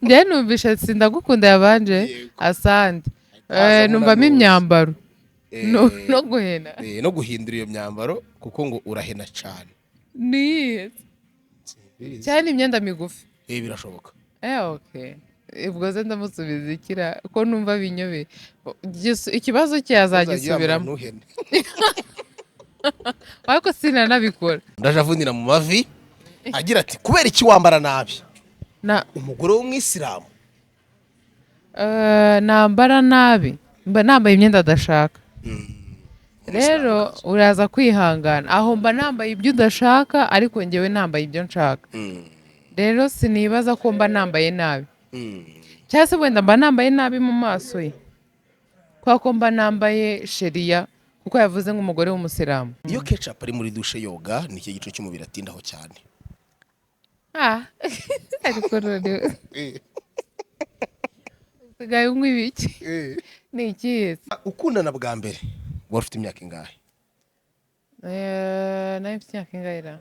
Njyewe numvishe sindagukunda yabanje. Yego. Asante. Hazamo Numvamo na imyambaro no, Eh, no guhena. No guhindura iyo myambaro kuko ngo urahena cyane. Ni cyane imyenda migufi. Birashoboka. Okay, ubwo se ndamusubiza ikira ko numva binyobeye? Ikibazo cye azagisubiramo. Ntuhene. Ariko sinanabikora. Ndaje avunira mu mavi agira ati: "Kubera iki wambara nabi?" Na Umugore w'umwisilamu. Nambara nabi, mba nambaye imyenda adashaka. Rero uraza kwihangana, aho mba nambaye ibyo udashaka, ariko njyewe nambaye ibyo nshaka. Rero sinibaza ko mba nambaye nabi, cyangwa se wenda mba nambaye nabi mu maso ye, kubera ko mba nambaye sheriya, kuko yavuze nk'umugore w'umusilamu. Iyo Kecapu ari muri dushe yoga, ni iki gice cy'umubiri atindaho cyane? Ah, ariko noneho usigaye unywa ibiki? Ni ikihe? Ukundana bwa mbere wari ufite imyaka ingahe? Nari mfite imyaka ingahe ra?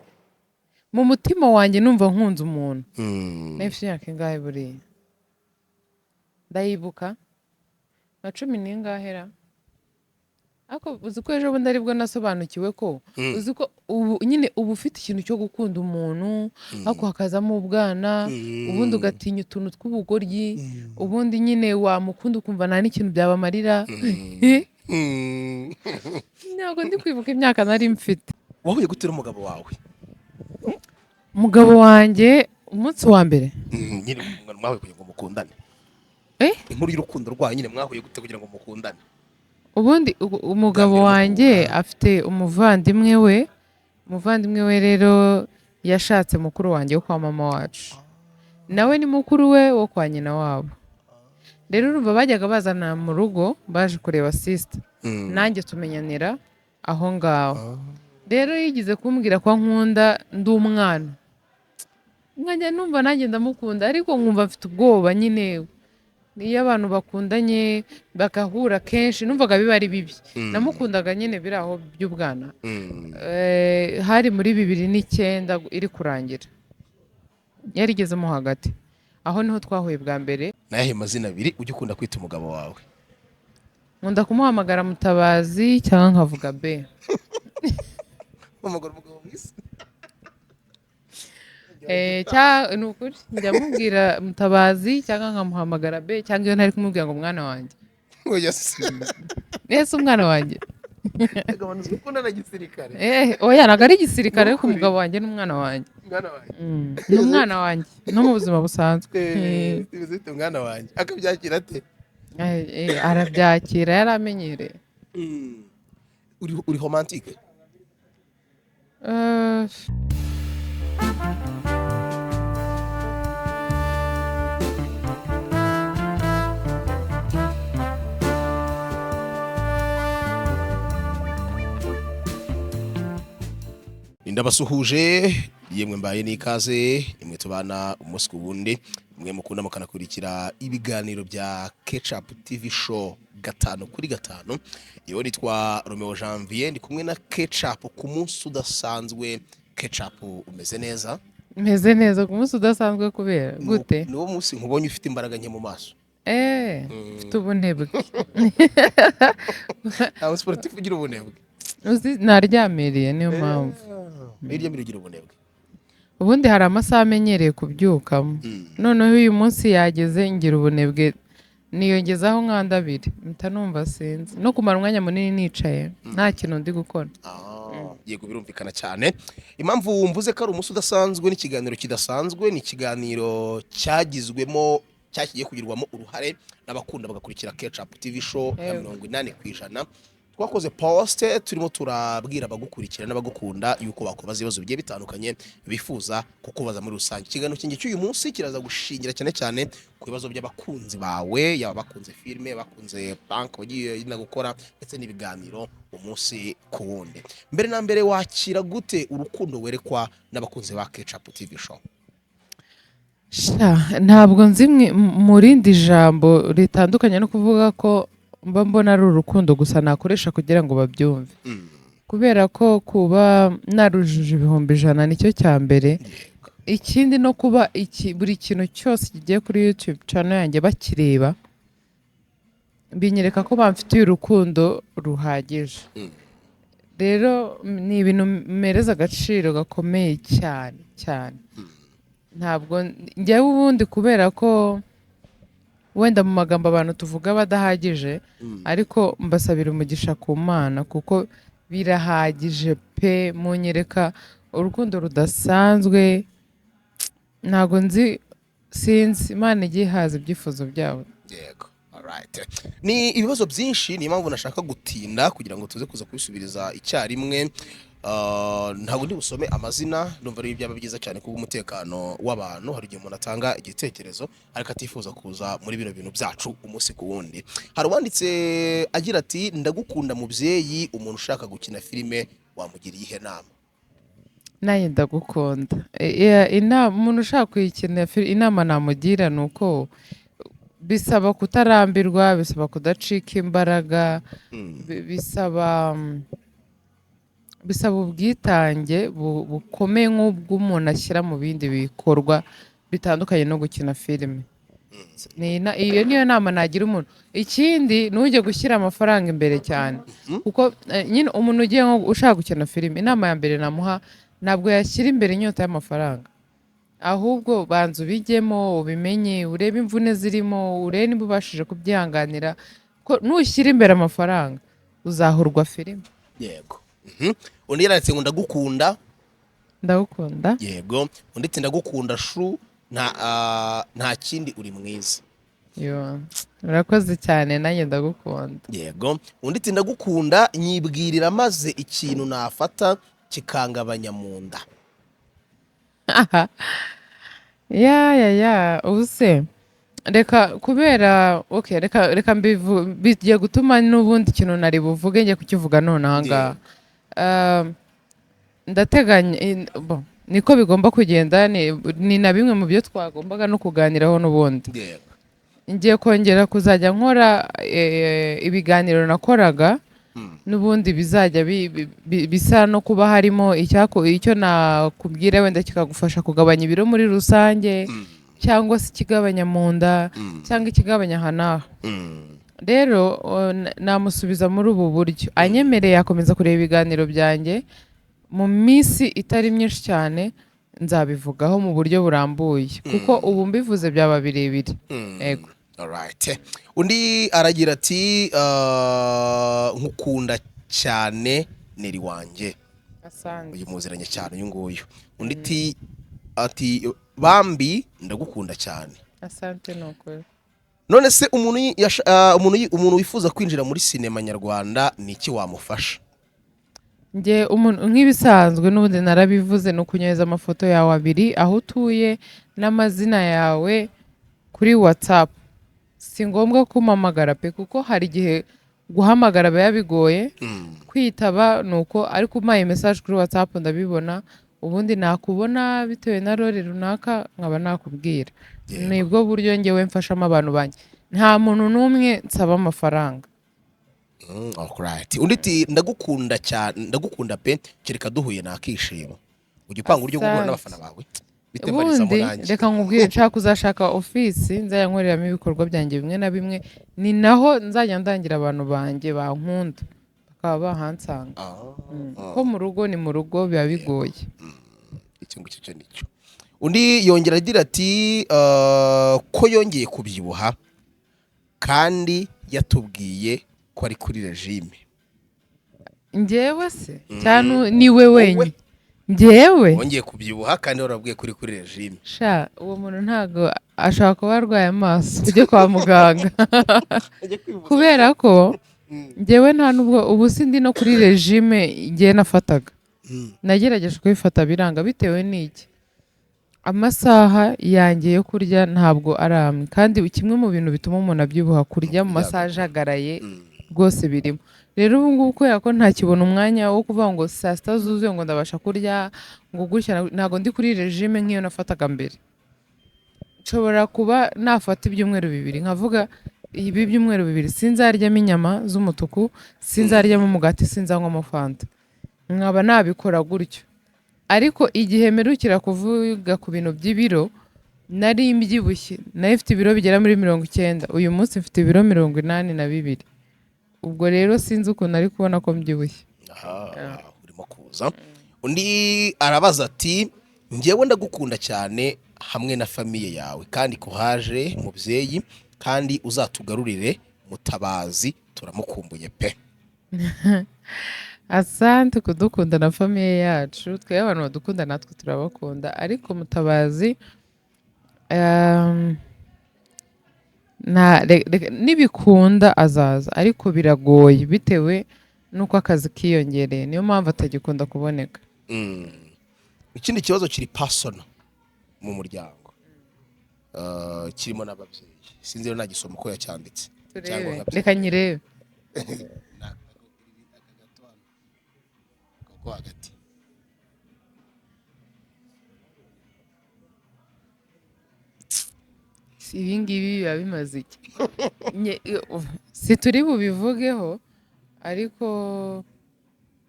Mu mutima wanjye numva nkunze umuntu, nari mfite imyaka ingahe buriya? Ndayibuka nka 10 n'ingahe ra? Ariko uzi ko ejo bundi aribwo nasobanukiwe ko, uzi ko ubu nyine uba ufite ikintu cyo gukunda umuntu, ariko hakazamo ubwana, ubundi ugatinya utuntu tw'ubugoryi, ubundi nyine wamukunda ukumva nta n'ikintu byabamarira. Ntabwo ndi kwibuka imyaka nari mfite. Wahuye gute n'umugabo wawe? Umugabo wanjye umunsi wa mbere? Nyine mwahuye kugira ngo mukundane. Eh? Inkuru y'urukundo rwanyu nyine, mwahuye gute kugira ngo mukundane? Ubundi umugabo Bwa mbere wanjye mukundana. afite umuvandimwe we. Umuvandimwe we rero yashatse mukuru wanjye wo kwa mama wacu, nawe ni mukuru we wo kwa nyina wabo. Rero urumva bajyaga bazana mu rugo baje kureba sister, nanjye tumenyanira aho ngaho. Rero yigize kumbwira ko ankunda ndi umwana, nkajya numva nanjye ndamukunda, ariko nkumva mfite ubwoba nyine. Iyo abantu bakundanye bagahura kenshi, numvaga biba ari bibi. Namukundaga nyine biri aho by'ubwana. Hari muri 2009 iri kurangira, yari igezemo hagati aho, niho twahuye bwa mbere. Nayahe mazina abiri ujya ukunda kwita umugabo wawe? Nkunda kumuhamagara Mutabazi cyangwa nkavuga be. Umugore, umugabo mwiza. Ni ukuri njya mubwira Mutabazi cyangwa nkamuhamagara be, cyangwa iyo ntari kumubwira ngo mwana wanjye. Oya se. Ese umwana wanjye. Agabanuza ukunda na gisirikare. Oya, ntabwo ari igisirikare, ariko Ni ukuri. umugabo wanjye ni umwana wanjye. Mwana wanjye. Ni umwana wanjye no mu buzima busanzwe. Bimeze bite mwana wanjye? Akabyakira ate? Arabyakira, yaramenyereye. Uri romantique? Ndabasuhuje yemwe, mbaye n'ikaze nimwe tubana umunsi ku wundi, mwe mukunda mukanakurikira ibiganiro bya Kecapu TV Show gatanu kuri gatanu. Yewe nitwa Romeo Janvier, ndi kumwe na Kecapu ku munsi udasanzwe. Kecapu, umeze neza? Meze neza. Ku munsi udasanzwe kubera gute? Ni wo munsi nkubonye ufite imbaraga nke mu maso. Mfite ubunebwe. Nta sportif ugira ubunebwe. Uzi naryamiriye, niyo mpamvu. Hirya mbere ugira ubunebwe. Ubundi hari amasaha amenyereye kubyukamo, noneho uyu munsi yageze ngira ubunebwe, niyongezaho nkanda abiri, mpita numva sinzi no kumara umwanya munini nicaye nta kintu ndi gukora. Ah, yego, birumvikana cyane. Impamvu mvuze ko ari umunsi udasanzwe n'ikiganiro kidasanzwe, ni ikiganiro cyagizwemo, cyakigiye kugirwamo uruhare n'abakunda bagakurikira Kecapu TV Show ya 80%. Twakoze post turimo turabwira abagukurikira n'abagukunda yuko bakubaza ibibazo bigiye bitandukanye bifuza kukubaza muri rusange. Ikiganiro cyanjye cy'uyu munsi kiraza gushingira cyane cyane ku bibazo by'abakunzi bawe, yaba bakunze filime, bakunze prank wagiye na gukora, ndetse n'ibiganiro umunsi ku wundi. Mbere na mbere, wakira gute urukundo werekwa n'abakunzi ba Kecapu TV Show? Sha, ntabwo nzi mu rindi jambo ritandukanye no kuvuga ko mba mbona ari urukundo gusa nakoresha kugira ngo babyumve, kubera ko kuba narujuje 100,000 nicyo cya mbere. Ikindi no kuba iki buri kintu cyose kigiye kuri YouTube channel yanjye bakireba, binyereka ko bamfitiye urukundo ruhagije. Rero ni ibintu mpereza agaciro gakomeye cyane cyane. Ntabwo njyewe ubundi, kubera ko wenda mu magambo abantu tuvuga badahagije, ariko mbasabira umugisha ku Mana kuko birahagije pe. Munyereka urukundo rudasanzwe, ntabwo nzi, sinzi, Imana igiye ihaza ibyifuzo byabo. Yego, alright. Ni ibibazo byinshi, niyo mpamvu nashaka gutinda kugira ngo tuze kuza kubisubiriza icyarimwe. Ntabwo ndi busome amazina, ndumva ari byaba byiza cyane kubw'umutekano w'abantu. Hari igihe umuntu atanga igitekerezo ariko atifuza kuza muri bino bintu byacu umunsi ku wundi. Hari uwanditse agira ati: "Ndagukunda mubyeyi, umuntu ushaka gukina filime wamugira iyihe nama?" Nanjye ndagukunda. Inama umuntu ushaka kuyikina, inama namugira ni uko bisaba kutarambirwa, bisaba kudacika imbaraga, bisaba ubwitange bukomeye nk'ubw'umuntu ashyira mu bindi bikorwa bitandukanye no gukina filime. Iyo niyo nama nagira umuntu. Ikindi, ntujye gushyira amafaranga imbere cyane, kuko nyine umuntu ugiye nko ushaka gukina filime, inama ya mbere namuha, ntabwo yashyira imbere inyota y'amafaranga, ahubwo banza ubijyemo, ubimenye, urebe imvune zirimo, urebe niba ubashije kubyihanganira, ko nushyira imbere amafaranga uzahurwa filime. Yego. Undi yaranditse ngo: "Ndagukunda." Ndagukunda. Yego. Undi ati: "Ndagukunda shu, nta kindi, uri mwiza." Yo, urakoze cyane, nanjye ndagukunda. Yego. Undi ati: "Ndagukunda, nyibwirira maze ikintu nafata kikangabanya mu nda." Ya, ubu se reka, kubera okay, reka mbivu, bigiye gutuma n'ubundi kintu nari buvuge njye kukivuga none aha ngaha. Ndateganya bon, niko bigomba kugenda, ni na bimwe mu byo twagombaga no kuganiraho n'ubundi. Ngiye kongera kuzajya nkora ibiganiro nakoraga n'ubundi, bizajya bisa no kuba harimo icyo nakubwira wenda kikagufasha kugabanya ibiro muri rusange, cyangwa se ikigabanya mu nda, cyangwa ikigabanya aha n'aha. Rero namusubiza muri ubu buryo: anyemereye yakomeza kureba ibiganiro byanjye, mu minsi itari myinshi cyane nzabivugaho mu buryo burambuye, kuko ubu mbivuze byaba birebire. Yego. Alright. Undi aragira ati: "Nkukunda cyane Neri wanjye." Asante. Uyu muziranye cyane uyu nguyu. Undi ati: "Bambi, ndagukunda cyane." Asante, ni ukuri. None se umuntu umuntu wifuza kwinjira muri sinema nyarwanda, ni iki wamufasha? Njye umuntu nk'ibisanzwe n'ubundi narabivuze, ni ukunyohereza amafoto yawe abiri, aho utuye n'amazina yawe kuri WhatsApp. Si ngombwa kumpamagara pe, kuko hari igihe guhamagara biba bigoye kwitaba, ni uko ariko umpaye message kuri WhatsApp ndabibona, ubundi nakubona bitewe na role runaka nkaba nakubwira. Nibwo buryo njyewe mfashamo abantu banjye, nta muntu n'umwe nsaba amafaranga. Alright. Undi ati: "Ndagukunda cyane, ndagukunda pe, kereka duhuye nakishima." Ujya upanga uburyo bwo guhura Asante. n'abafana bawe? Bitembarizamo Ubundi nanjye. reka nkubwire, nshaka kuzashaka ofisi nzajya nkoreramo ibikorwa byanjye bimwe na bimwe, ni naho nzajya ndangira abantu banjye bankunda bakaba bahansanga. Ko mu rugo ni mu rugo biba bigoye. Icyo ngicyo cyo nicyo. Undi yongera agira ati: "Ko yongeye kubyibuha kandi yatubwiye ko ari kuri régime?" Njyewe se cyane ni we wenyine? Njyewe? Wongeye kubyibuha kandi warabwiye kuri régime. Sha, uwo muntu ntabwo, ashobora kuba arwaye amaso, ujye kwa muganga, kubera ko njyewe nta nubwo ubu sindi no kuri régime. Njyewe nafataga, nagerageje kubifata biranga. Bitewe n'iki? Amasaha yanjye yo kurya ntabwo ari amwe, kandi kimwe mu bintu bituma umuntu abyibuha, kurya mu masaha ajagaraye rwose birimo. Rero ubu ngubu kubera ko ntakibona umwanya wo kuvuga ngo saa sita zuzuye ngo ndabasha kurya ngo gutya, ntabwo ndi kuri régime nk'iyo nafataga mbere. Nshobora kuba nafata ibyumweru 2, nkavuga ibi byumweru 2 sinzaryamo inyama z'umutuku, sinzaryamo umugati, sinzanywamo fanta, nkaba nabikora gutyo. Ariko igihe mperukira kuvuga ku bintu by'ibiro, nari mbyibushye, nari mfite ibiro bigera muri 90. Uyu munsi mfite ibiro 82. Ubwo rero sinzi ukuntu ari kubona ko mbyibushye. Aha, urimo kuza. Undi arabaza ati: "Njyewe ndagukunda cyane hamwe na famille yawe, kandi kuhaje mubyeyi, kandi uzatugarurire Mutabazi, turamukumbuye pe." Asante kudukunda na famille yacu. Twebwe abantu badukunda natwe turabakunda. Ariko Mutabazi, nibikunda azaza, ariko biragoye bitewe n'uko akazi kiyongereye, niyo mpamvu atagikunda kuboneka. Ikindi kibazo kiri personal mu muryango, kirimo n'ababyeyi. Sinzi rero nagisoma uko yacyanditse cyangwa Turebe. nkabyita. Reka nyirebe. Ko hagati. Ibi ngibi biba bimaze iki? Si turi bubivugeho, ariko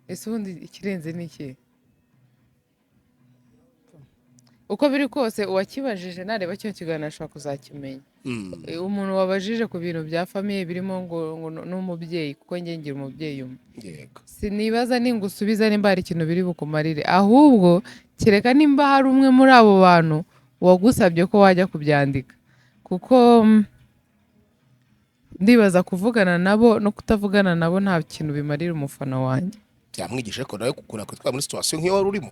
ese ubundi ikirenze ni iki? Uko biri kose, uwakibajije nareba kino kiganiro ashobora kuzakimenya. Umuntu wabajije ku bintu bya famille birimo ngo n'umubyeyi, kuko njye ngira umubyeyi umwe, sinibaza ningusubiza nimba hari ikintu biri bukumarire. Ahubwo kereka nimba hari umwe muri abo bantu wagusabye ko wajya kubyandika, kuko ndibaza kuvugana nabo no kutavugana nabo nta kintu bimarira umufana wanjye. Byamwigisha ko nawe kukura kwitwara muri situation nk'iyo wari urimo,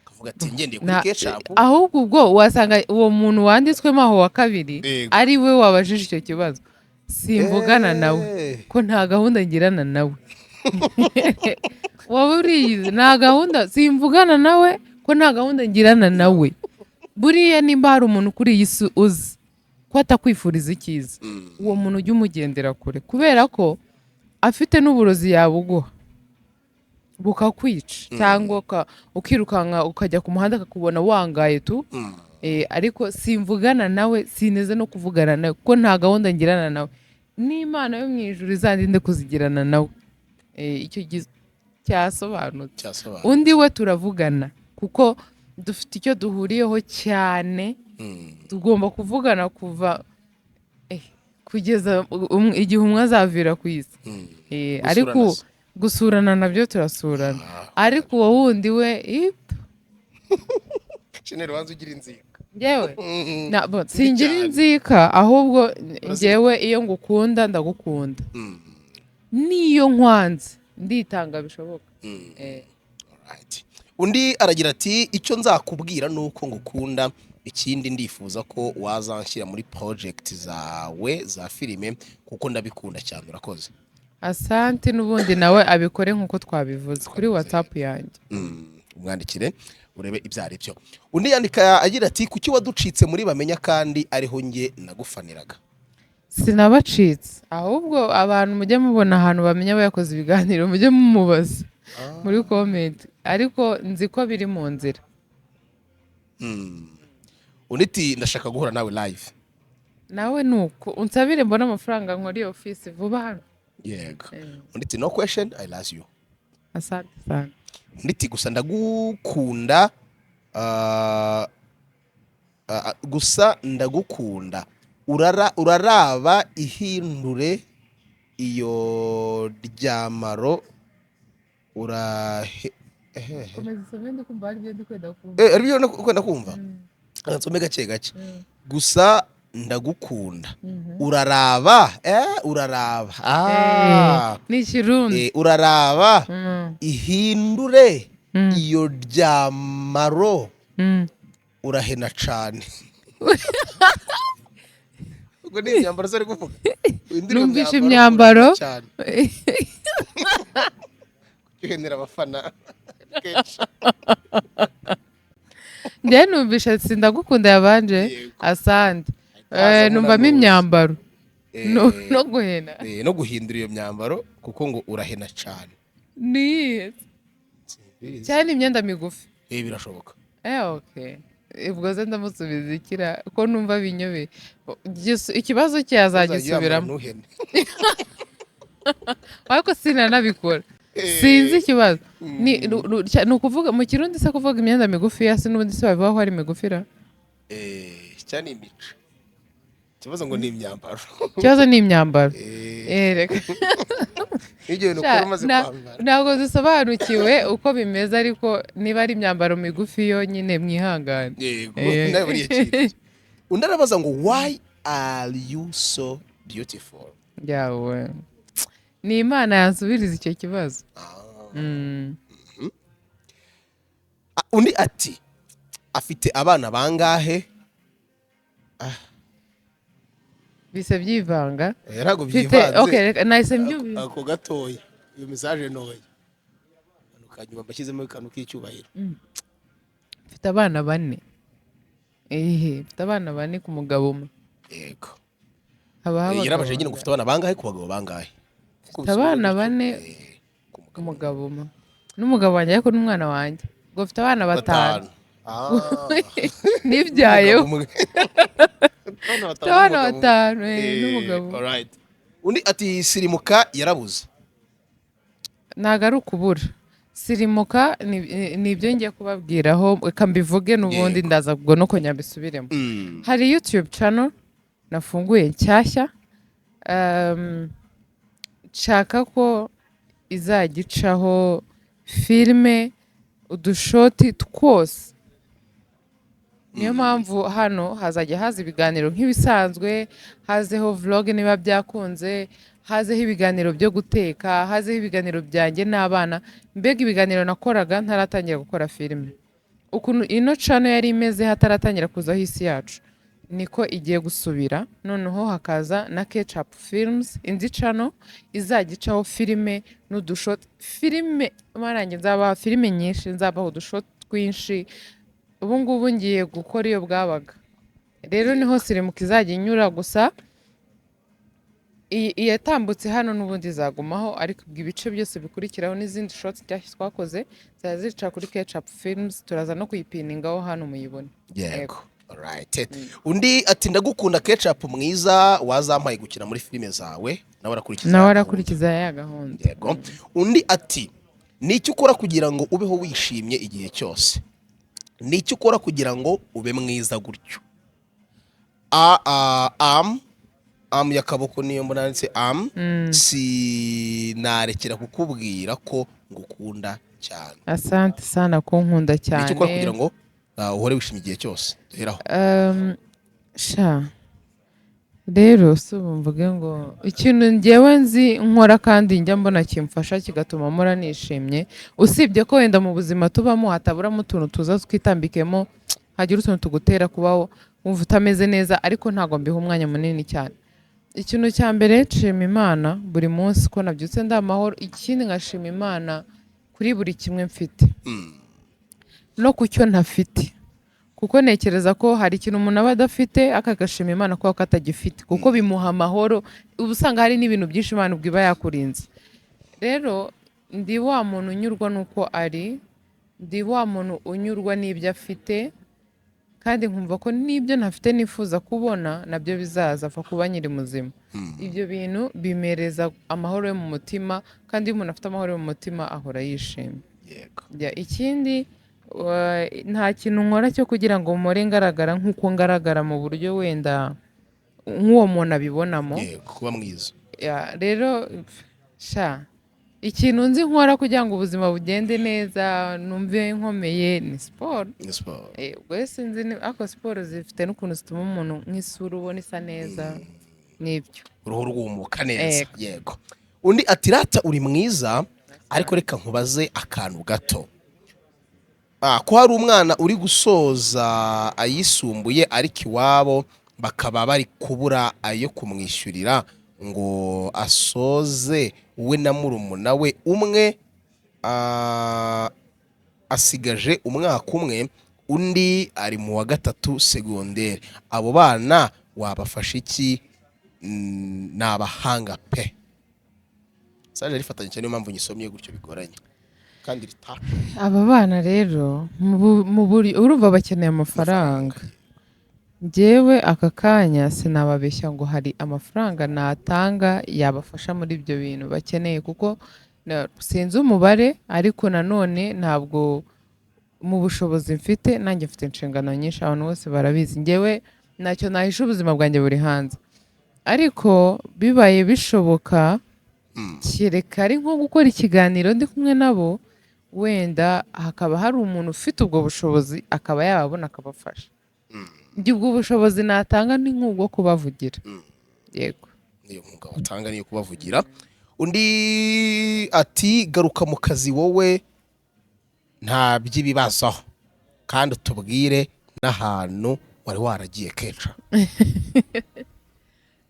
akavuga ati: "Ngendeye kuri Kecapu." Ahubwo ubwo wasanga uwo muntu wanditswemo aho wa kabiri ari we wabajije icyo kibazo. Simvugana nawe, ko nta gahunda ngirana nawe. Waba uriyizi, nta gahunda, simvugana nawe ko nta gahunda ngirana nawe. Buriya nimba hari umuntu kuri iyi si uzi ko atakwifuriza icyiza, uwo muntu ujya umugendera kure, kubera ko afite n'uburozi yabuguha bukakwica, cyangwa ukirukanka ukajya ku muhanda akakubona wangaye tu. Ariko simvugana nawe, sineze no kuvugana nawe kuko nta gahunda ngirana nawe, n'Imana yo mu ijuru izandinde kuzigirana nawe. Icyo cyasobanutse. Cyasobanutse. Undi we turavugana kuko dufite icyo duhuriyeho cyane. Tugomba kuvugana kuva kugeza igihe umwe azavira ku isi. Gusurana Ariko se? Gusurana nabyo turasurana, ariko uwo wundi we ip. Sheneri, wanze ugira inzika. Njyewe bo, singira Cyane. inzika, ahubwo njyewe iyo ngukunda ndagukunda, n'iyo nkwanze nditanga bishoboka. Alright. Undi aragira ati: "Icyo nzakubwira ni uko ngukunda. Ikindi, ndifuza ko wazanshyira muri project zawe za filime kuko ndabikunda cyane. Urakoze." Asante. N'ubundi nawe abikore nk'uko twabivuze kuri WhatsApp yanjye. Umwandikire urebe ibyo ari byo. Undi yandika agira ati: "Kuki waducitse muri Bamenya kandi ariho njye nagufaniraga?" Sinabacitse, ahubwo abantu mujye mubona ahantu bamenya bayakoze ibiganiro, mujye mumubaza muri comment, ariko nzi ko biri mu nzira. Undi ati: "Ndashaka guhura nawe live." Nawe nuko unsabire mbone amafaranga nkora iyo ofisi vuba hano. Yego. Undi ati: "No question, I love you." Asante sana. Undi ati: "Gusa ndagukunda, gusa ndagukunda, uraraba ihindure iyo ryamaro urahe." Komeza usome, ndi kumva hari ibyo ndi kwenda kumva. Aribyo kwenda kumva. Nsome gake gake. Gusa ndagukunda, uraraba, uraraba. Ni Ikirundi. Uraraba ihindure iyo ryamaro, urahena cane. Ubwo ni imyambaro se ari kuvuga? Uhindure iyo Numvishe myambaro, imyambaro. urahena cane. Kuki uhenera abafana kenshi? Njyewe numvishe sindagukunda yabanje. Yego. Asante. Hazamo Numvamo na imyambaro no guhena. No guhindura iyo myambaro kuko ngo urahena cane. Ni iyihe? Cyane imyenda migufi. Birashoboka. Okay, ubwo se ndamusubiza ikira ko numva binyobeye? Ikibazo cye azagisubiramo. Ntuhene. Ariko sinanabikora. Sinzi ikibazo. Ni ukuvuga mu Kirundi se, kuvuga imyenda migufi ya se n'ubundi se babivuga ko ari migufira. Cyane imico, ikibazo ngo ni imyambaro. Ikibazo ni imyambaro. Reka. N'ibyo bintu ukora umaze kwambara. Ntabwo dusobanukiwe uko bimeze, ariko niba ari imyambaro migufi yo nyine mwihangane. Yego. Eh. Nawe buriya kintu, undi arabaza ngo: "Why are you so beautiful?" Yawe, ni Imana yansubiriza icyo kibazo. Ah, undi ati: "Afite abana bangahe?" Bise byivanga. Ntabwo Mfite byivanze. Okay, reka nahise mbyumva. Ako gatoya, iyo message ntoya, akantu ka nyuma mbashyizemo akantu k'icyubahiro. Mfite abana bane, ehe, mfite abana bane ku mugabo umwe. Habaho abagabo Yarabajije nyine ngo bangahe? ufite abana bangahe ku bagabo bangahe? Mfite abana bane ku ku mugabo umwe n'umugabo wanjye, ariko n'umwana wanjye, ubwo mfite abana batanu. Ah. Nibyayeho. Umugabo umwe. Abana Mfite abana n'umugabo umwe. batanu, n'umugabo umwe. Alright. Undi ati: "Sirimuka yarabuze." Ntabwo ari ukubura. Sirimuka ni ibyo ngiye kubabwiraho, reka mbivuge n'ubundi. Ndaza ubwo no kongera mbisubiremo. Hari YouTube channel nafunguye nshyashya, nshaka ko izajya icaho filime, udushort twose. Niyo mpamvu hano hazajya haza ibiganiro nk'ibisanzwe, hazeho vlog niba byakunze, hazeho ibiganiro byo guteka, hazeho ibiganiro byanjye n'abana, mbega ibiganiro nakoraga ntaratangira gukora filime. Ukuntu ino channel yari imeze hataratangira kuzaho Isi Yacu, niko igiye gusubira. Noneho hakaza na Ketchup Films, indi channel izajya icaho filime n'udushort. Filime marange nzabaha filime nyinshi, nzabaha udushort twinshi. Ubu ngubu ngiye gukora iyo bwabaga. Rero niho Sirimuka izajya inyura gusa. Iyatambutse hano n'ubundi izagumaho, ariko ubwo ibice byose bikurikiraho n'izindi shorts nshyashya twakoze zizajya zica kuri Ketchup Films. Turaza no kuyipiningaho hano muyibone. Yego. Alright. Undi ati: "Ndagukunda Ketchup mwiza, wazampaye gukina muri filime zawe." Nawe arakurikiza Nawe ya arakurikiza ya gahunda. gahunda. Yego. Undi ati: "Ni icyo ukora kugira ngo ubeho wishimye igihe cyose? Ni icyo ukora kugira ngo ube mwiza gutyo?" A a am am y'akaboko niyo mbona yanditse am. Sinarekera kukubwira ko ngukunda cyane. Asante sana kunkunda Ni icyo ukora cyane. kugira ngo uhore wishimye igihe cyose? Duheraho. Sha rero si ubu mvuge ngo ikintu ngewe nzi nkora kandi njya mbona kimfasha, kigatuma mpora nishimye, usibye ko wenda mu buzima tubamo hataburamo utuntu tuza twitambikemo, hagira utuntu tugutera kuba wumva utameze neza, ariko ntabwo mbiha umwanya munini cyane. Ikintu cya mbere, nshima Imana buri munsi ko nabyutse ndi amahoro. Ikindi, nkashima Imana kuri buri kimwe mfite no ku cyo ntafite, kuko ntekereza ko hari ikintu umuntu aba adafite akagashima Imana kubera ko atagifite, kuko bimuha amahoro. Uba usanga hari n'ibintu byinshi Imana ubwo iba yakurinze. Rero ndi wa muntu unyurwa n'uko ari, ndi wa muntu unyurwa n'ibyo afite, kandi nkumva ko n'ibyo ntafite nifuza kubona nabyo bizaza, apfa kuba nyiri muzima. Ibyo bintu bimereza amahoro yo mu mutima, kandi iyo umuntu afite amahoro yo mu mutima ahora yishimye. Ya, ikindi, nta kintu nkora cyo kugira ngo mpore ngaragara nk'uko ngaragara mu buryo wenda nk'uwo muntu abibonamo. Yego, kuba mwiza. Ya, rero sha ikintu nzi nkora kugira ngo ubuzima bugende neza, numve nkomeye, ni siporo. Ni siporo. Ubwo rero sinzi ariko siporo zifite n'ukuntu zituma umuntu nk'isura ubona isa neza, nibyo. Uruhu rwumuka neza. Yego. Yego. Undi ati: "Rata uri mwiza, ariko reka nkubaze akantu gato. Ko hari umwana uri gusoza ayisumbuye, ariko iwabo bakaba bari kubura ayo kumwishyurira ngo asoze, we na murumuna we umwe asigaje umwaka umwe, undi ari mu wa gatatu segonderi, abo bana wabafasha iki? Ni abahanga pe." Saje rifatanye cyane, niyo mpamvu nyisomye gutyo bigoranye kandi rita. Aba bana rero mu urumva bakeneye amafaranga. Njyewe aka kanya sinababeshya ngo hari amafaranga natanga yabafasha muri ibyo bintu bakeneye, kuko Sinzi umubare, ariko nanone ntabwo mu bushobozi mfite, nanjye mfite inshingano nyinshi, abantu bose barabizi. Njyewe ntacyo nahisha, ubuzima bwanjye buri hanze, ariko bibaye bishoboka, kereka ari nko gukora ikiganiro ndi kumwe nabo, wenda hakaba hari umuntu ufite ubwo bushobozi akaba yababona akabafasha. Njye ubwo bushobozi natanga ni nk'ubwo kubavugira, yego. Niyo nkunga batanga niyo kubavugira. Undi ati: "Garuka mu kazi wowe, nta by'ibibazo, kandi utubwire n'ahantu wari waragiye keca."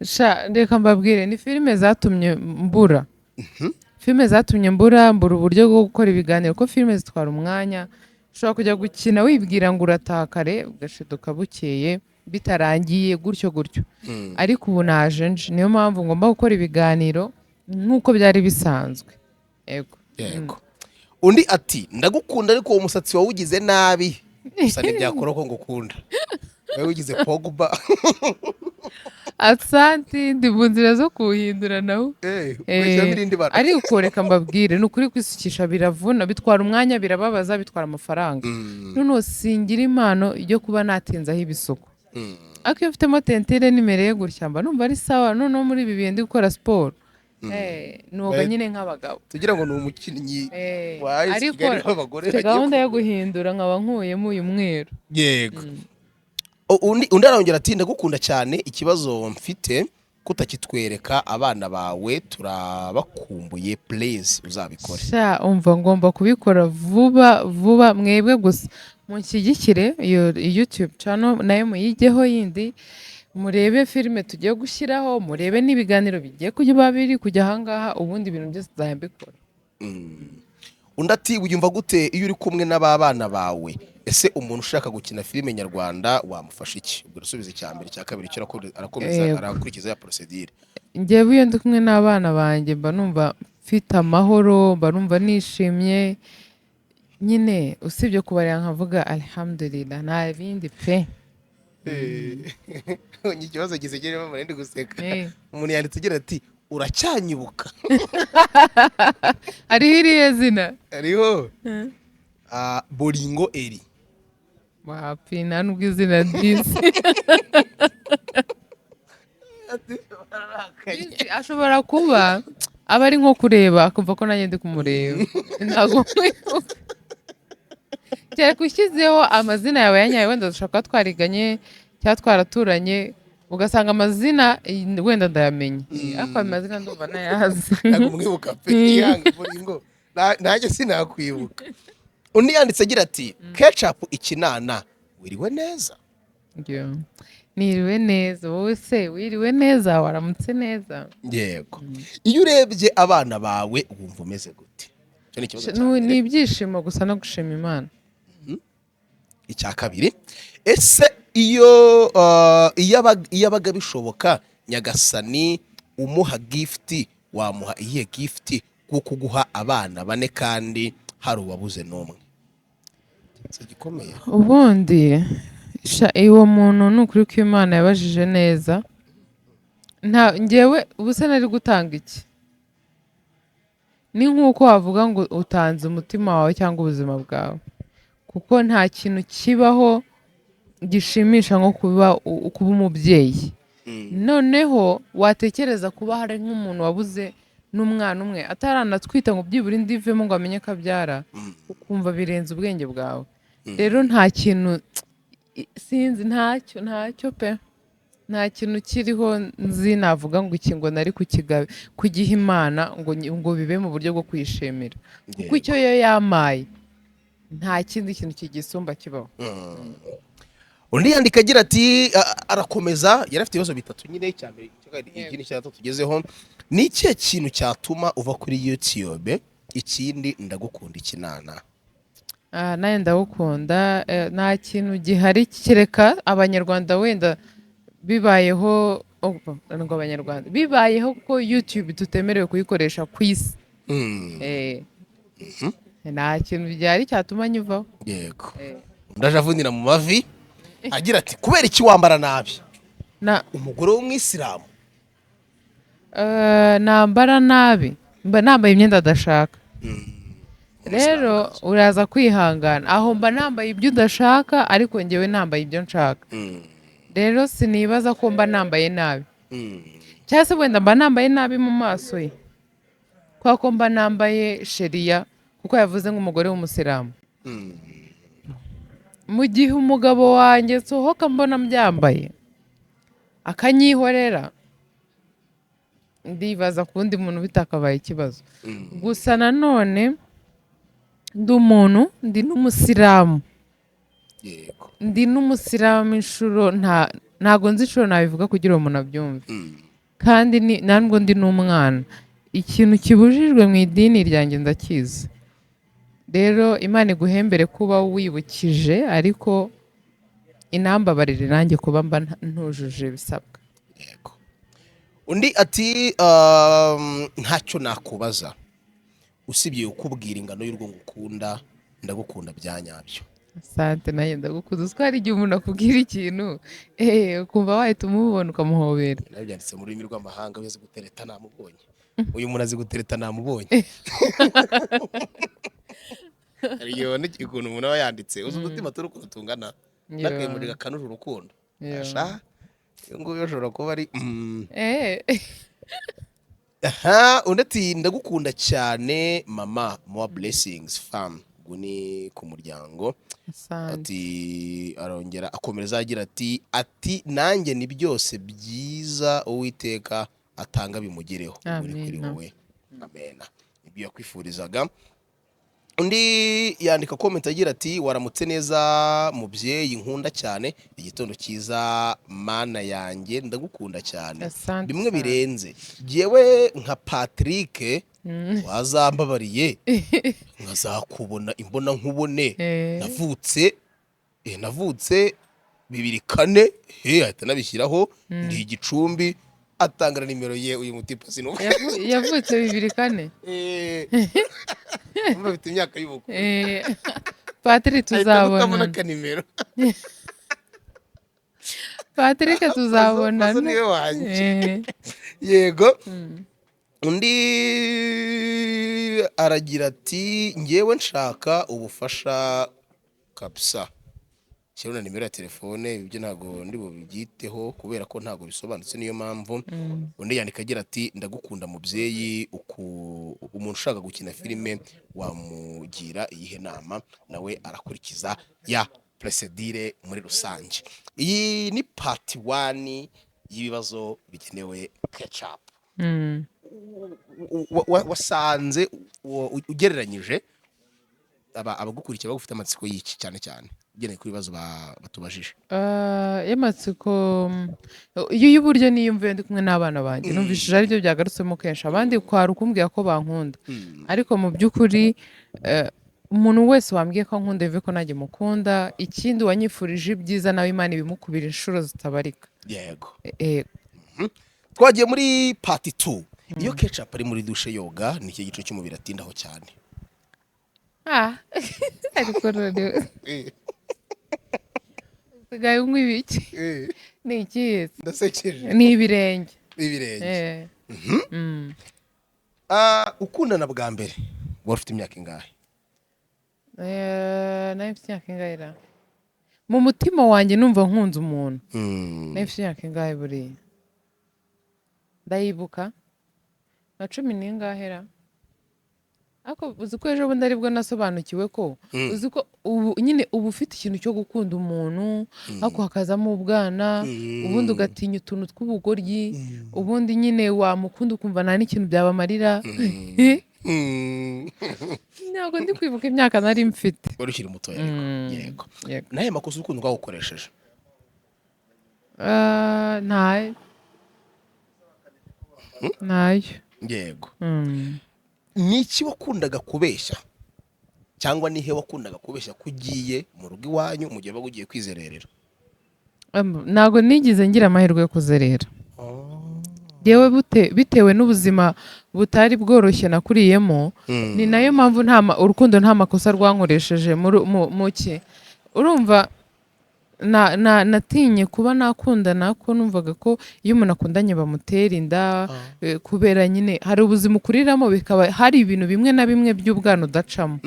Sha, reka mbabwire, ni filime zatumye mbura, filime zatumye mbura uburyo bwo gukora ibiganiro, kuko filime zitwara umwanya. Ushobora kujya gukina wibwira ngo urataha kare, ugashiduka bukeye bitarangiye gutyo gutyo. Ariko ubu naje nje, niyo mpamvu ngomba gukora ibiganiro nk'uko byari bisanzwe, yego. Yego. Undi ati: "Ndagukunda, ariko uwo musatsi wawugize nabi gusa ntibyakora ko ngukunda, wowe wigize Pogba." Asante, ndi mu nzira zo kuwuhindura nawe. Ugashyiramo irindi bara. Ariko reka mbabwire, ni ukuri kwisukisha biravuna, bitwara umwanya, birababaza, bitwara amafaranga. Noneho singira impano yo kuba natinzaho ibisuko, ariko iyo mfitemo teinture nimereye gutya mba numva ari sawa. Noneho muri ibi bihe ndi gukora siporo, noga nyine nk'abagabo. Tugira ngo ni umukinnyi wa AS Ariko Kigali w'abagore mfite bagiye gahunda yo guhindura, nkaba nkuyemo uyu mweru. Yego. Undi arongera ati: "Ndagukunda cyane, ikibazo mfite kutakitwereka abana bawe, turabakumbuye, please uzabikore." Sha, umva, ngomba kubikora vuba vuba. Mwebwe gusa munshyigikire iyo YouTube channel nayo muyigeho yindi, murebe filime tugiye gushyiraho, murebe n'ibiganiro bigiye kujya biri kujya ahangaha, ubundi ibintu byose nzajya mbikora. Undi ati: "Wiyumva gute iyo uri kumwe n'abana bawe? Ese umuntu ushaka gukina filime nyarwanda wamufasha iki?" Ubwo urasubiza icya mbere, icya kabiri cyo arakomeza arakurikiza ya procedure. Njyewe iyo ndi kumwe n'abana banjye mba numva mfite amahoro, mba numva nishimye nyine, usibye kubareba nkavuga alhamdulillah, nta bindi pe. Ikibazo gisekeje, mama, ndi guseka. Umuntu yanditse agira ati: "Uracyanyibuka?" Hariho irihe zina? Hariho Boringo Eri. Wapi, nta nubwo izina ryiza. Ati: "Bararakaye." Ashobora kuba aba ari nko kureba akumva ko nanjye ndi kumureba. Ntabwo mwibuka, kereka ushyizeho amazina yawe ya nyayo, wenda dushobora kuba twariganye cyangwa twaraturanye, ugasanga amazina wenda ndayamenye, ariko ayo mazina ndumva nayazi. Ntabwo mwibuka pe, yanga Boringo. Nanjye sinakwibuka. Undi yanditse agira ati: "Kecapu ikinana, wiriwe neza?" Yo. Niriwe neza, wowe se wiriwe neza, waramutse neza? Yego. Iyo urebye abana bawe wumva umeze gute? Icyo ni ikibazo cya Ni mbere. ibyishimo gusa no gushima Imana. Icya kabiri: ese iyo iyo abaga bishoboka Nyagasani umuha gift, wamuha iyihe gift bwo kuguha abana bane kandi hari uwabuze n'umwe? Si gikomeye? Ubundi sha, uwo muntu ni ukuri ko Imana yabajije neza. Nta ngewe ubu se nari gutanga iki? Ni nk'uko wavuga ngo utanze umutima wawe cyangwa ubuzima bwawe, kuko nta kintu kibaho gishimisha nko kuba umubyeyi. Noneho watekereza kuba hari nk'umuntu wabuze n'umwana umwe, ataranatwita ngo byibura indi ivemo ngo amenye ko abyara, ukumva birenze ubwenge bwawe. Rero nta kintu, sinzi, ntacyo, ntacyo pe, nta kintu kiriho nzi navuga ngo iki ngo nari kugiha Imana ngo bibe mu buryo bwo kuyishimira, kuko icyo yo yamaye nta kindi kintu kigisumba kibaho. Undi yandika agira ati arakomeza, yari afite ibibazo bitatu nyine, icya mbere, icya kabiri, iki ni icya gatatu tugezeho: "Ni ikihe kintu cyatuma uva kuri YouTube? Ikindi, ndagukunda ikinana." Ah, nawe ndawukunda. Nta kintu gihari kereka Abanyarwanda wenda bibayeho, oh, ngo Abanyarwanda bibayeho ko YouTube tutemerewe kuyikoresha ku isi. Nta kintu gihari cyatuma nyuvaho. Yego. Undi aje avunira mu mavi agira ati: "Kubera iki wambara nabi?" Na Umugore w'umwisilamu. Nambara nabi. Mba nambaye imyenda adashaka. Rero uraza kwihangana, aho mba nambaye ibyo udashaka, ariko njyewe nambaye ibyo nshaka. Rero sinibaza ko mba nambaye nabi, cyangwa se wenda mba nambaye nabi mu maso ye, kubera ko mba nambaye sheriya, kuko yavuze nk'umugore w'umusilamu. Mu gihe umugabo wanjye nsohoka mbona mbyambaye akanyihorera, ndibaza ku wundi muntu bitakabaye ikibazo. Gusa nanone ndi umuntu, ndi n'umusilamu. Ndi n'umusilamu inshuro ntago nzi inshuro nabivuga kugira ngo umuntu abyumve. Kandi ntabwo ndi n'umwana, ikintu kibujijwe mu idini ryanjye ndakizi. Rero Imana iguhembere kuba wibukije, ariko inambabarire nanjye kuba mba ntujuje ibisabwa. Yego. Undi ati ntacyo nakubaza usibye kukubwira ingano y'urwo ngukunda, ndagukunda bya nyabyo. Asante, nanjye ndagukunda. Uzi ko hari igihe umuntu akubwira ikintu, ukumva wahita umubona ukamuhobera. Nawe byanditse mu rurimi rw'amahanga, uzi gutereta namubonye. Uyu muntu azi gutereta namubonye. Hari igihe ubona ukuntu umuntu aba yanditse, uzi udutima turi ukuntu tungana, n'akemurira gakanura urukundo. Asha, uyu nguyu ashobora kuba ari Aha, undi ati ndagukunda cyane mama, more blessings fam. Ubwo ni ku muryango. Asante. Ati arongera akomereza agira ati nanjye ni byose byiza Uwiteka atanga bimugereho. Ubwo ni kuri Amina. wowe. Amena, ibyo yakwifurizaga. Undi yandika comment agira ati waramutse neza mubyeyi nkunda cyane, igitondo cyiza mana yanjye, ndagukunda cyane. Asante bimwe sana. Birenze jyewe nka Patrick, wazambabariye nkazakubona imbona nkubone. Navutse 2004, he ahita anabishyiraho, ndi igicumbi, atanga na nimero ye. Uyu mutipe sinuka. Yavutse 2004. Afite imyaka y'ubukuru. Patrick, ahita gutamo tuzabonana. N'akanimero. Patrick, tuzabonana. Pazo niwe wanjye. Yego. Undi aragira ati ngewe nshaka ubufasha kabisa, shyiraho na nimero ya telefone. Ibyo ntabwo ndi bubyiteho kubera ko ntabwo bisobanutse, niyo mpamvu. Undi yandika agira ati ndagukunda mubyeyi, umuntu ushaka gukina filime wamugira iyihe nama? Nawe arakurikiza ya procédure muri rusange. Iyi ni part one y'ibibazo bigenewe Kecapu. Wasanze ugereranyije abagukurikira bagufite amatsiko y'iki cyane cyane, ugendeye ku bibazo batubajije? Y'amatsiko iyo y'uburyo niyumviye ndi kumwe n'abana banjye, numvishije aribyo byagarutsemo kenshi. Abandi kwari ukumbwira ko bankunda, ariko mu by'ukuri umuntu wese wambwiye ko ankunda bivuze ko nanjye mukunda. Ikindi, wanyifurije ibyiza nawe Imana ibimukubira inshuro zitabarika. Twagiye muri part 2. Iyo Kecapu ari muri douche yoga, ni iki gice cy'umubiri atindaho cyane? Ah, ariko none usigaye unywa ibiki? Ni ikihe? Ndasekeje. Ni ibirenge. Ibirenge. Eh. Ah, ukundana bwa mbere wari ufite imyaka ingahe? Nari mfite imyaka ingahe ra? Mu mutima wanjye numva nkunze umuntu, nari mfite imyaka ingahe buriya? Ndayibuka nka cumi n'ingahe ra? Ariko uzi ko ejo bundi aribwo nasobanukiwe ko, uzi ko ubu nyine uba ufite ikintu cyo gukunda umuntu, ariko hakazamo ubwana, ubundi ugatinya utuntu tw'ubugoryi, ubundi nyine wamukunda ukumva nta n'ikintu byabamarira. Ntabwo ndi kwibuka imyaka nari mfite. Wari ukiri mutoya ariko. Yego. Yego. N'aya makosa urukundo rwagukoresheje? Ah, ntayo, ntayo. Ni iki wakundaga kubeshya, cyangwa nihe wakundaga kubeshya ko ugiye mu rugo iwanyu mu gihe wabaga ugiye kwizererera? Ntabwo nigeze ngira amahirwe yo kuzerera. Yewe, bitewe n'ubuzima butari bworoshye nakuriyemo, ni nayo mpamvu nta urukundo nta makosa rwankoresheje mu ki, urumva. Natinye kuba nakundana ko numvaga ko iyo umuntu akundanye bamutera inda, kubera nyine hari ubuzima ukuriramo, bikaba hari ibintu bimwe na bimwe by'ubwana udacamo.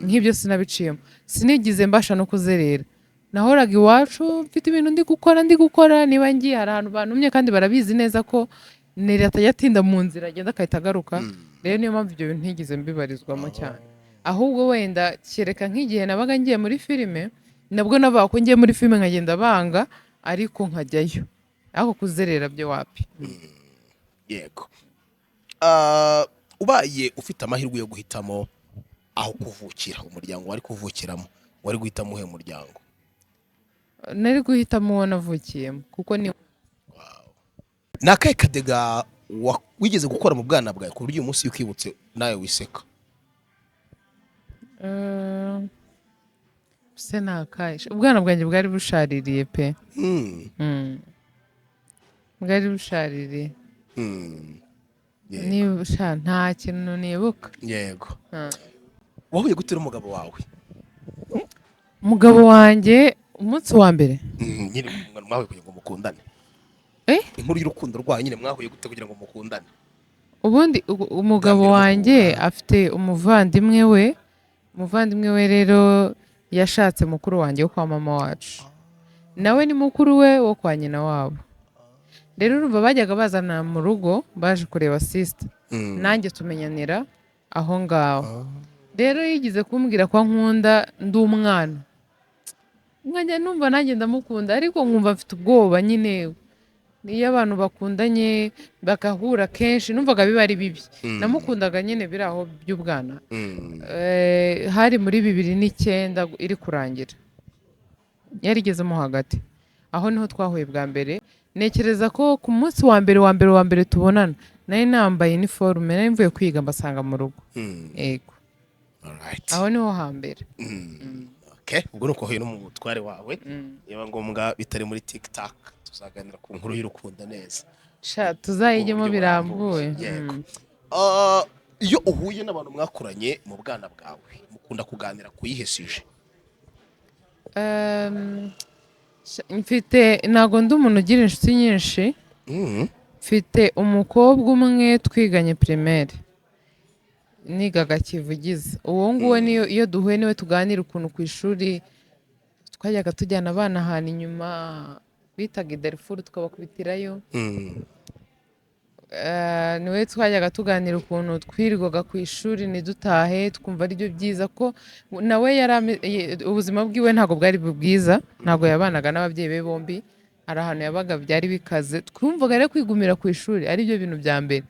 Nk'ibyo sinabiciyemo, sinigize mbasha no kuzerera. Nahoraga iwacu mfite ibintu ndi gukora, niba ngiye hari ahantu bantumye, kandi barabizi neza ko Neri atajya atinda mu nzira, agenda agahita agaruka. Rero niyo mpamvu ibyo bintu ntigeze mbibarizwamo cyane. Ahubwo wenda kereka nk'igihe nabaga ngiye muri filime, nabwo navuga ko ngiye muri filime nkagenda banga, ariko nkajyayo. Ariko kuzerera byo wapi. Yego. Ubaye ufite amahirwe yo guhitamo aho kuvukira, umuryango wari kuvukiramo, wari guhitamo uhe muryango? Nari guhitamo uwo navukiyemo, kuko ni Ni akahe kadega wigeze gukora mu bwana bwawe ku buryo uyu munsi iyo ukibutse nawe wiseka? Se ni akahe? Ubwana bwanjye bwari bushaririye pe. Bwari bushaririye. Niba sha nta kintu nibuka. Wahuye gute n'umugabo wawe? Umugabo wanjye umunsi wa mbere? Nyine mwahuye kugira ngo mukundane. Eh? Inkuru y'urukundo rwanyu nyine, mwahuye gute kugira ngo mukundane? Ubundi umugabo Bwa mbere wanjye muhura. afite umuvandimwe we. Umuvandimwe we rero yashatse mukuru wanjye wo kwa mama wacu, nawe ni mukuru we wo kwa nyina wabo. Rero urumva bajyaga bazana mu rugo baje kureba sister, nanjye tumenyanira aho ngaho. Rero yigize kumbwira ko ankunda ndi umwana, nkajya numva nanjye ndamukunda, ariko nkumva mfite ubwoba nyine. Iyo abantu bakundanye bagahura kenshi, numvaga biba ari bibi. Namukundaga nyine biri aho by'ubwana. Hari muri 2009 iri kurangira, yarigezemo hagati aho, niho twahuye bwa mbere. Ntekereza ko ku munsi wa mbere wa mbere wa mbere tubonana, nari nambaye iniforume, nari mvuye kwiga, mbasanga mu rugo. Yego. Aho niho hambere. Okay, ubwo ni uko wahuye n'umutware wawe. Niba ngombwa bitari muri TikTok, tuzaganira ku nkuru y'urukundo neza. Sha tuzayijyemo. Mu buryo Birambuye. Yego. Iyo uhuye n'abantu mwakuranye mu bwana bwawe, mukunda kuganira ku yihe sujet? Mfite, ntabwo ndi umuntu ugira inshuti nyinshi. Mfite umukobwa umwe twiganye primaire, nigaga Kivugiza. Uwo nguwo niyo iyo duhuye niwe tuganira ukuntu ku ishuri twajyaga tujyana abana ahantu inyuma bitaga i Darifuru, tukabakubitirayo. Niwe twajyaga tuganira ukuntu twirirwaga ku ishuri ntidutahe, twumva aribyo byiza, ko nawe yari ubuzima bwiwe ntabwo bwari bwiza, ntabwo yabanaga n'ababyeyi be bombi, hari ahantu yabaga byari bikaze. Twumvaga rero kwigumira ku ishuri aribyo bintu bya mbere,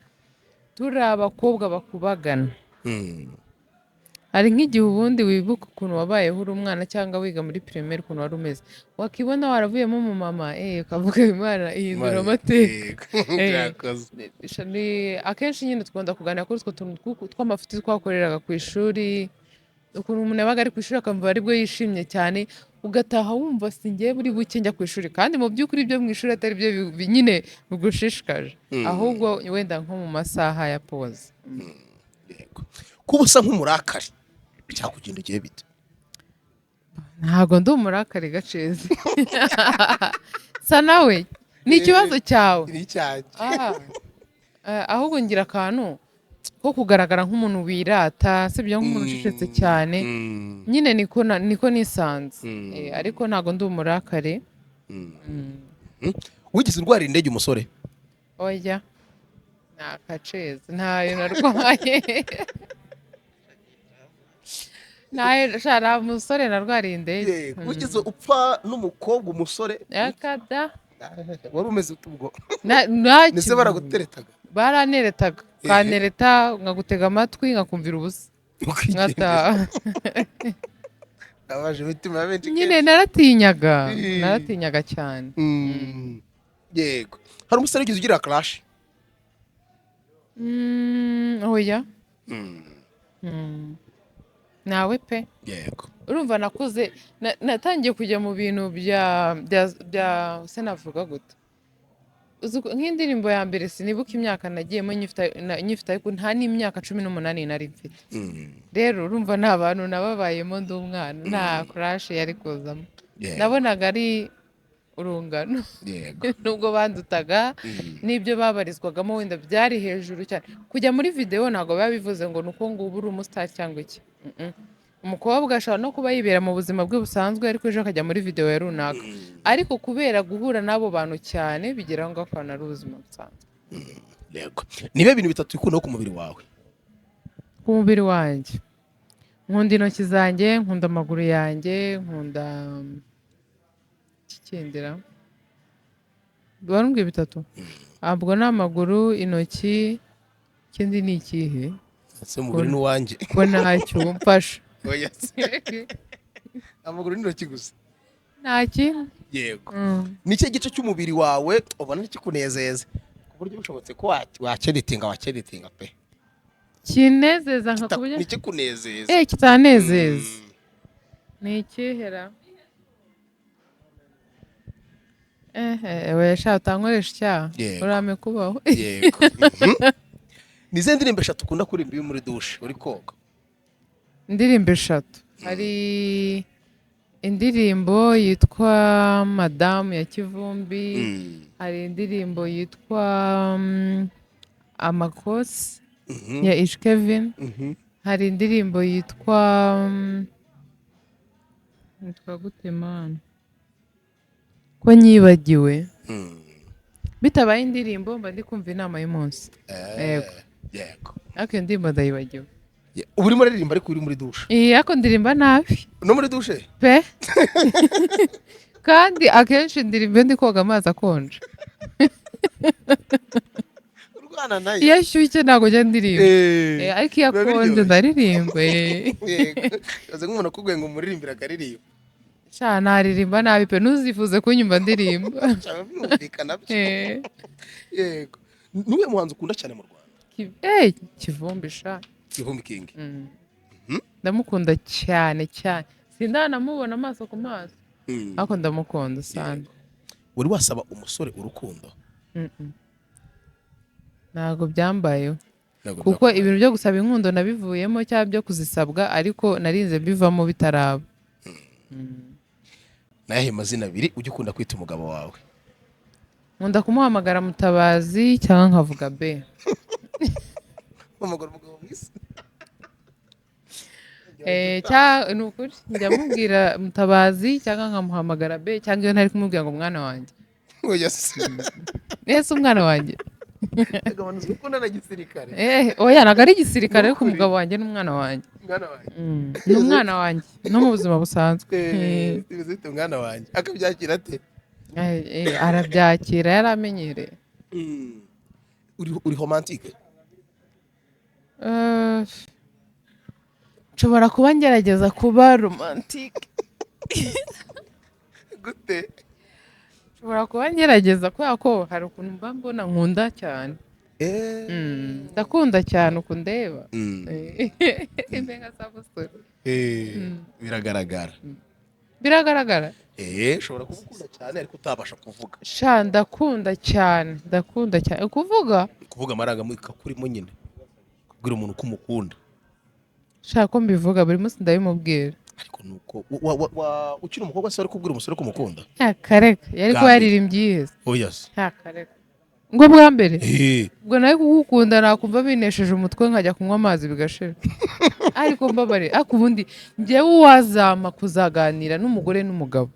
turi abakobwa bakubagana. Hari nk'igihe ubundi wibuka ukuntu wabayeho uri umwana cyangwa wiga muri primaire, ukuntu wari umeze, wakibona waravuyemo umumama, ukavuga Imana ihindura amateka. Byakoze. Akenshi nyine tukunda kuganira kuri utwo tuntu tw'amafuti twakoreraga ku ishuri, ukuntu umuntu yabaga ari ku ishuri akamva aribwo yishimye cyane, ugataha wumva si njye buri buke njya ku ishuri, kandi mu by'ukuri ibyo mu ishuri atari byo nyine bigushishikaje, ahubwo wenda nko mu masaha ya pause. Yego. Kuba usa nk'umurakari byakugendekeye bite? Ntabwo ndi umurakari gacezi, sa nawe ni ikibazo cyawe. Ni icyanjye. Ahubwo ngira akantu ko kugaragara nk'umuntu wirata, sibyo, nk'umuntu ucecetse cyane. Nyine niko nisanze. Ariko ntabwo ndi umurakare. Wigeze urwara indege umusore? Oya, ni akacezi, ntayo narwaye, ntayo sha, nta musore narwariye indege. Yego. Wigeze upfa n'umukobwa umusore? Akada. Wari umeze ute ubwo? Nta Ndetse kintu. Baraguteretaga? Baraneretaga, kanereta nkagutega amatwi, nkakumvira ubusa, nkataha. Abaje imitima ya benshi. Nyine naratinyaga, naratinyaga cyane. Yego, hari umusore wigeze ugira crush? Oya. Nawe pe. Urumva nakuze natangiye kujya mu bintu bya se navuga gute. Uzi nk'indirimbo ya mbere sinibuka imyaka nagiyemo nyifite, ariko nta n'imyaka 18 nari mfite. Rero urumva nta bantu nababayemo ndi umwana, nta crush yari kuzamo. Nabonaga ari urungano, nubwo bandutaga n'ibyo babarizwagamo wenda byari hejuru cyane. Kujya muri videwo ntabwo biba bivuze ngo ni uko ngubu uri umusitari cyangwa iki. Umukobwa ashobora no kuba yibera mu buzima bwe busanzwe, ariko ejo akajya muri videwo ya runaka, ariko kubera guhura n'abo bantu cyane bigera ngo akabona ari ubuzima busanzwe. Yego. Nibe ibintu bitatu wikundaho ku mubiri wawe? Ku mubiri wanjye nkunda intoki zanjye, nkunda amaguru yanjye, nkunda ikikindira. Warumbwiye bitatu, ntabwo ni amaguru, intoki, ikindi ni ikihe? Ese umubiri n'uwanjye? Ko ntacyo mfasha. Oya se. Amaguru n'intoki gusa? Nta kindi. Yego. Ni ikihe gice cy'umubiri wawe ubona kikunezeza ku buryo bishobotse ko wacyeditinga, wacyeditinga pe? Kinezeza nka ku buryo Nikikunezeza. Kitanezeza ni ikihera? Ehe, sha, utankoresha icyaha. Yego. Urame kubaho. Yego. Ni izihe ndirimbo eshatu ukunda kuririmba iyo uri muri dushe uri koga? Indirimbo eshatu, hari indirimbo yitwa Madamu ya Kivumbi, hari indirimbo yitwa Amakosi ya Ish Kevin, hari indirimbo yitwa yitwa gute mana ko nyibagiwe? Bitabaye indirimbo mba ndi kumva inama y'umunsi. Yego. Ariko iyo ndirimbo ndayibagiwe. Uba urimo uraririmba ariko uri muri dushe? Iyi, ariko ndirimba nabi. No muri dushe? Pe, kandi akenshi ndirimba iyo ndi koga amazi akonje. Urwana nayo. Iyo ashyushye ntabwo njya ndirimba. Ariko iyo Biba akonje biryoshye. ndaririmba. Yego. Uzi nk'umuntu akubwiye ngo umuririmbire akaririmba? Sha, naririmba nabi pe, ntuzifuze kunyumva ndirimba. Cyaba birumvikana byo. Yego. Niwe muhanzi ukunda cyane mu Rwanda? Kivumbi sha. Kivumbi King. Ndamukunda cyane cyane, sindanamubona amaso ku maso, ariko ndamukunda sana. Wari wasaba umusore urukundo? Mm-mm. Ntabwo byambayeho. Ntabwo Kuko byakubayeho. ibintu byo gusaba inkundo nabivuyemo, cyangwa byo kuzisabwa, ariko narinze mbivamo bitaraba. Ni ayahe mazina abiri ujya ukunda kwita umugabo wawe? Nkunda kumuhamagara Mutabazi cyangwa nkavuga B. Umugabo, umugabo mwiza. Ni ukuri njya mubwira Mutabazi cyangwa nkamuhamagara B, cyangwa iyo ntari kumubwira ngo mwana wanjye. Oya se. Ese umwana wanjye. Agabanuzwa ukunda na gisirikare. Oya, ntabwo ari igisirikare, ariko Ni ukuri. umugabo wanjye n'umwana wanjye. Mwana wanjye. Ni umwana wanjye no mu buzima busanzwe. Bimeze bite mwana wanjye, akabyakira ate? Arabyakira, yaramenyereye. Uri romantique? Nshobora kuba ngerageza kuba romantique. Gute? Nshobora kuba ngerageza kubera ko hari ukuntu mba mbona nkunda cyane. Ndakunda cyane uku ndeba. Mbe nka samusure. Biragaragara. Biragaragara. Ushobora kuba ukunda cyane ariko utabasha kuvuga. Sha, ndakunda cyane, ndakunda cyane kuvuga. Kuvuga amarangamutima kurimo nyine, kubwira umuntu ko umukunda. Sha, ko mbivuga buri munsi, ndabimubwira. Ariko nuko ukiri umukobwa se wari kubwira umusore ko umukunda? Ntakareka, yari Bwa kuba mbere. yaririmbye iheze. Oya se. Ntakareka ngo bwa mbere. Ubwo nawe kugukunda nakumva binesheje umutwe, nkajya kunywa amazi bigashira, ariko mbabare. Ariko ubundi njyewe uwazama kuzaganira n'umugore n'umugabo,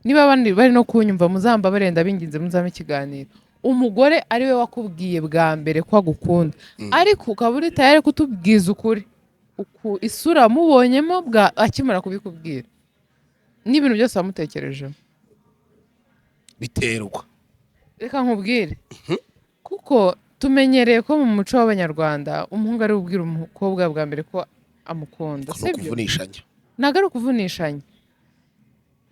niba abandi bari no kunyumva muzambabare, ndabinginze muzame ikiganiro umugore ari we wakubwiye bwa mbere ko agukunda, ariko ukaba uri tayari kutubwiza ukuri uku isura wamubonyemo bwa akimara kubikubwira n'ibintu byose wamutekerejeho. Biterwa. Reka nkubwire, kuko tumenyereye ko mu muco w'Abanyarwanda umuhungu ari we ubwira umukobwa bwa mbere ko amukunda. No Sibyo? Kuvunishanya. Ntabwo ari ukuvunishanya.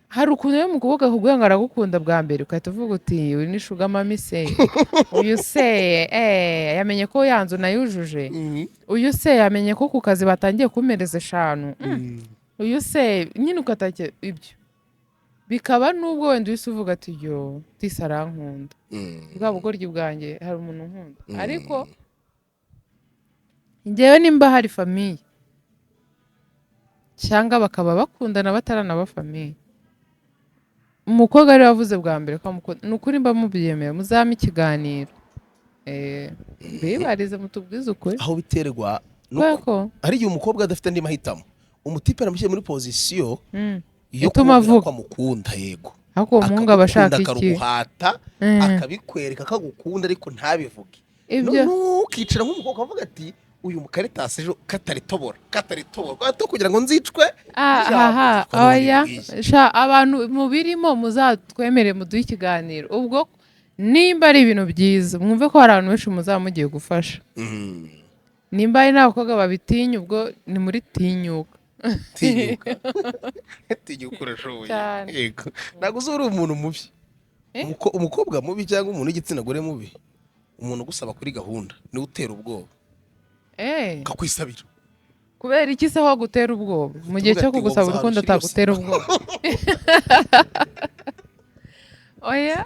Hari ukuntu iyo umukobwa akubwira ngo aragukunda bwa mbere, ugahita uvuga uti: "Uyu ni sugar mummy se, uyu se yamenye ko ya nzu nayujuje, uyu se yamenye ko ku kazi batangiye kumpereza eshanu, uyu se nyine." Ugatake ibyo bikaba, nubwo wenda uhise uvuga ati: "Yo, disi arankunda, bwa bugoryi bwanjye, hari umuntu unkunda." Ariko njyewe nimba hari famille Cyangwa bakaba bakundana bataranaba famille. Umukobwa ariwe wavuze bwa mbere ko amukunda, ni ukuri mba mubyemera, muzame ikiganiro. Mbibarize mutubwize ukuri. Aho biterwa Kubera nuko ko hari igihe umukobwa adafite andi mahitamo, umutipe aramushyira muri position yo Ituma kumubwira avuga. ko amukunda, yego. Ariko uwo muhungu aba ashaka Akagukunda, iki? Akaruguhata, akabikwereka ko agukunda ariko ntabivuge. Ibyo Noneho ukicara nk'umukobwa ukavuga ati: "Uyu mukaritasi ejo kataritobora, kataritobora gato kugira ngo nzicwe Ah, n'ijambo." Aha. Kuko n'ubundi Oya. bwiye. Sha, abantu mubirimo muzatwemere muduhe ikiganiro. Ubwo nimba ari ibintu byiza, mwumve ko hari abantu benshi muzaba mugiye gufasha. Nimba hari n'abakobwa babitinya, ubwo ni muri tinyuka. Tinyuka, tinyuka, urashoboye. Cyane. Yego, ntabwo uzi uri umuntu mubi. Eh? Umukobwa mubi cyangwa umuntu w'igitsina gore mubi, umuntu ugusaba kuri gahunda niwe utera ubwoba, akakwisabira. Kubera iki se ho gutera ubwoba mu gihe Tuvuga cyo ati, kugusaba "Wowe urukundo uzahantu atagutera ubwoba? Oya,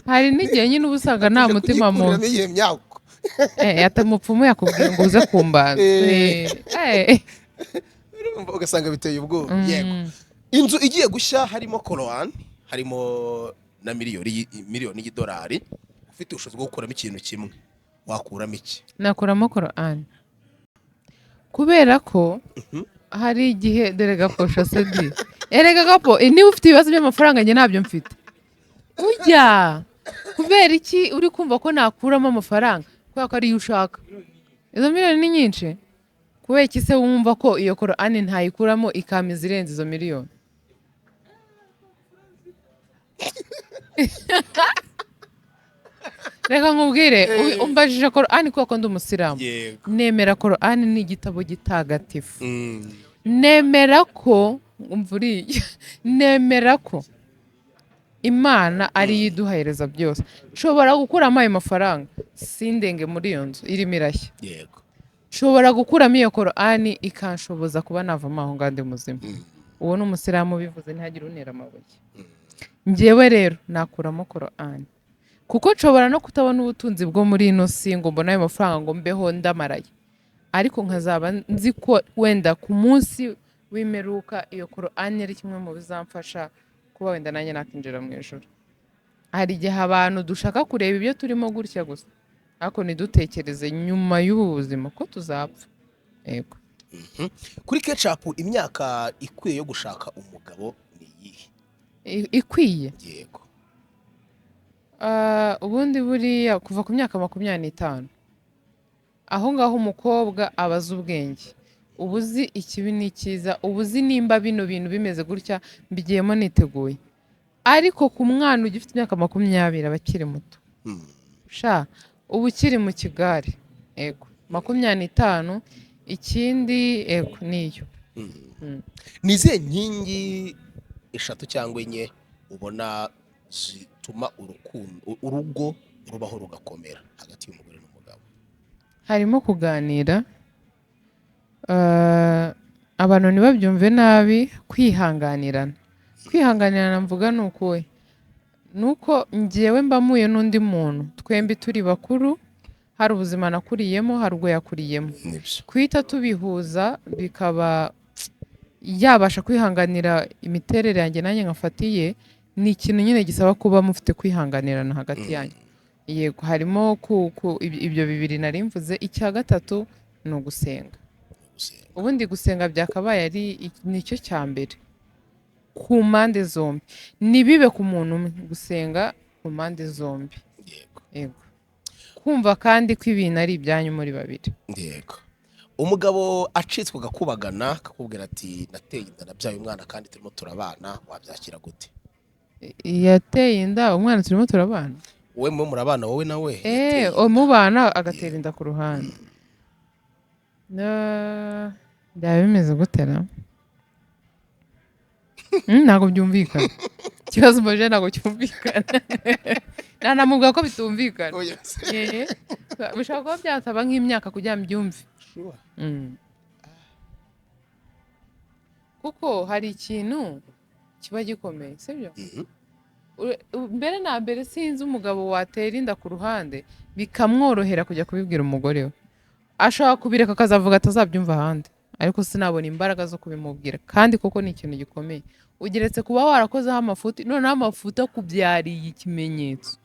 hari n'igihe nyine uba usanga nta Uje mutima kuyikuramo mubi. iyihe myako? Ati umupfumu yakubwiye ngo uze kumbanza. Urumva ugasanga biteye ubwoba. Yego, inzu igiye gushya harimo korowani, harimo na miliyoni y'idolari, ufite ubushobozi bwo gukuramo ikintu kimwe, wakuramo iki? Nakuramo Korani, kubera ko hari igihe, dore gaposha sedi, erega gapo, niba ufite ibibazo by'amafaranga, njye ntabyo mfite. Ujya kubera iki uri kumva ko nakuramo amafaranga? Kubera ko ariyo ushaka. Izo miliyoni ni nyinshi. Kubera iki se wumva ko iyo Korani ntayikuramo ikamiza irenze izo miliyoni? Reka nkubwire, umbajije Korani kubera ko ndi umusilamu. Nemera Korani ni igitabo gitagatifu. Nemera ko, umva uriya, nemera ko Imana ariyo iduhereza byose. Nshobora gukuramo ayo mafaranga sindenge muri iyo nzu irimo irashya. Nshobora gukuramo iyo Korani ikanshoboza kuba navamo aho ngaho ndi muzima. Uwo ni umusilamu ubivuze, ntihagire untera amabuye. Njyewe rero nakuramo Korani kuko nshobora no kutabona ubutunzi bwo muri ino si ngo mbone ayo mafaranga ngo mbeho ndamaraye, ariko nkazaba nzi ko wenda ku munsi w'imperuka iyo Korani ari kimwe mu bizamfasha kuba wenda nanjye nakinjira mu ijuru. Hari igihe abantu dushaka kureba ibyo turimo gutya gusa, ariko ntidutekereze nyuma y'ubu buzima ko tuzapfa. Yego. Kuri Kecapu, imyaka ikwiye yo gushaka umugabo ni iyihe? Ikwiye? Yego. Ah, ubundi buriya kuva ku myaka 25, aho ngaho umukobwa aba azi ubwenge, uba uzi ikibi n'icyiza, uba uzi nimba bino bintu bimeze gutya mbigiyemo niteguye. Ariko ku mwana ugifite imyaka 20 aba akiri muto. Sha, uba ukiri mu kigare. Yego, 25. Ikindi, yego, niyo. Ni izihe nkingi eshatu cyangwa enye ubona zituma urukundo, urugo rubaho rugakomera hagati y'umugore n'umugabo? Harimo kuganira. Abantu ntibabyumve nabi, kwihanganirana. Kwihanganirana mvuga ni ukuhe? Ni uko njyewe mba mpuye n'undi muntu, twembi turi bakuru, hari ubuzima nakuriyemo, hari ubwo yakuriyemo. Nibyo. Guhita tubihuza bikaba yabasha kwihanganira imiterere yanjye nanjye nkafatiye, ni ikintu nyine gisaba kuba mufite kwihanganirana hagati yanyu. Yego, harimo ibyo bibiri nari mvuze. Icya gatatu ni ugusenga. Gusenga. Ubundi gusenga byakabaye ari nicyo cya mbere ku mpande zombi, ntibibe ku muntu umwe, gusenga ku mpande zombi. Yego, kumva kandi ko ibintu ari ibyanyu muri babiri. Yego, umugabo acitswe agakubagana akakubwira ati: "Nateye inda, nabyaye umwana kandi turimo turabana", wabyakira gute? Yateye inda umwana turimo turabana? Wowe mwe murabana, wowe nawe yateye inda. Umubana agatera inda ku ruhande. Byaba bimeze gute na? Ntabwo byumvikana. Ikibazo mbajije ntabwo cyumvikana, nanamubwira ko bitumvikana. Oya, se. Bishobora kuba byasaba nk'imyaka kugira ngo mbyumve. Sure. Kuko hari ikintu kiba gikomeye, sibyo? Mhm. Mbere na mbere sinzi umugabo watera inda ku ruhande bikamworohera kujya kubibwira umugore we. Ashobora kubireka akazavuga atazabyumva ahandi. Ariko sinabona imbaraga zo kubimubwira, kandi koko ni ikintu gikomeye. Ugeretse kuba warakozeho amafuti, noneho amafuti akubyariye ikimenyetso.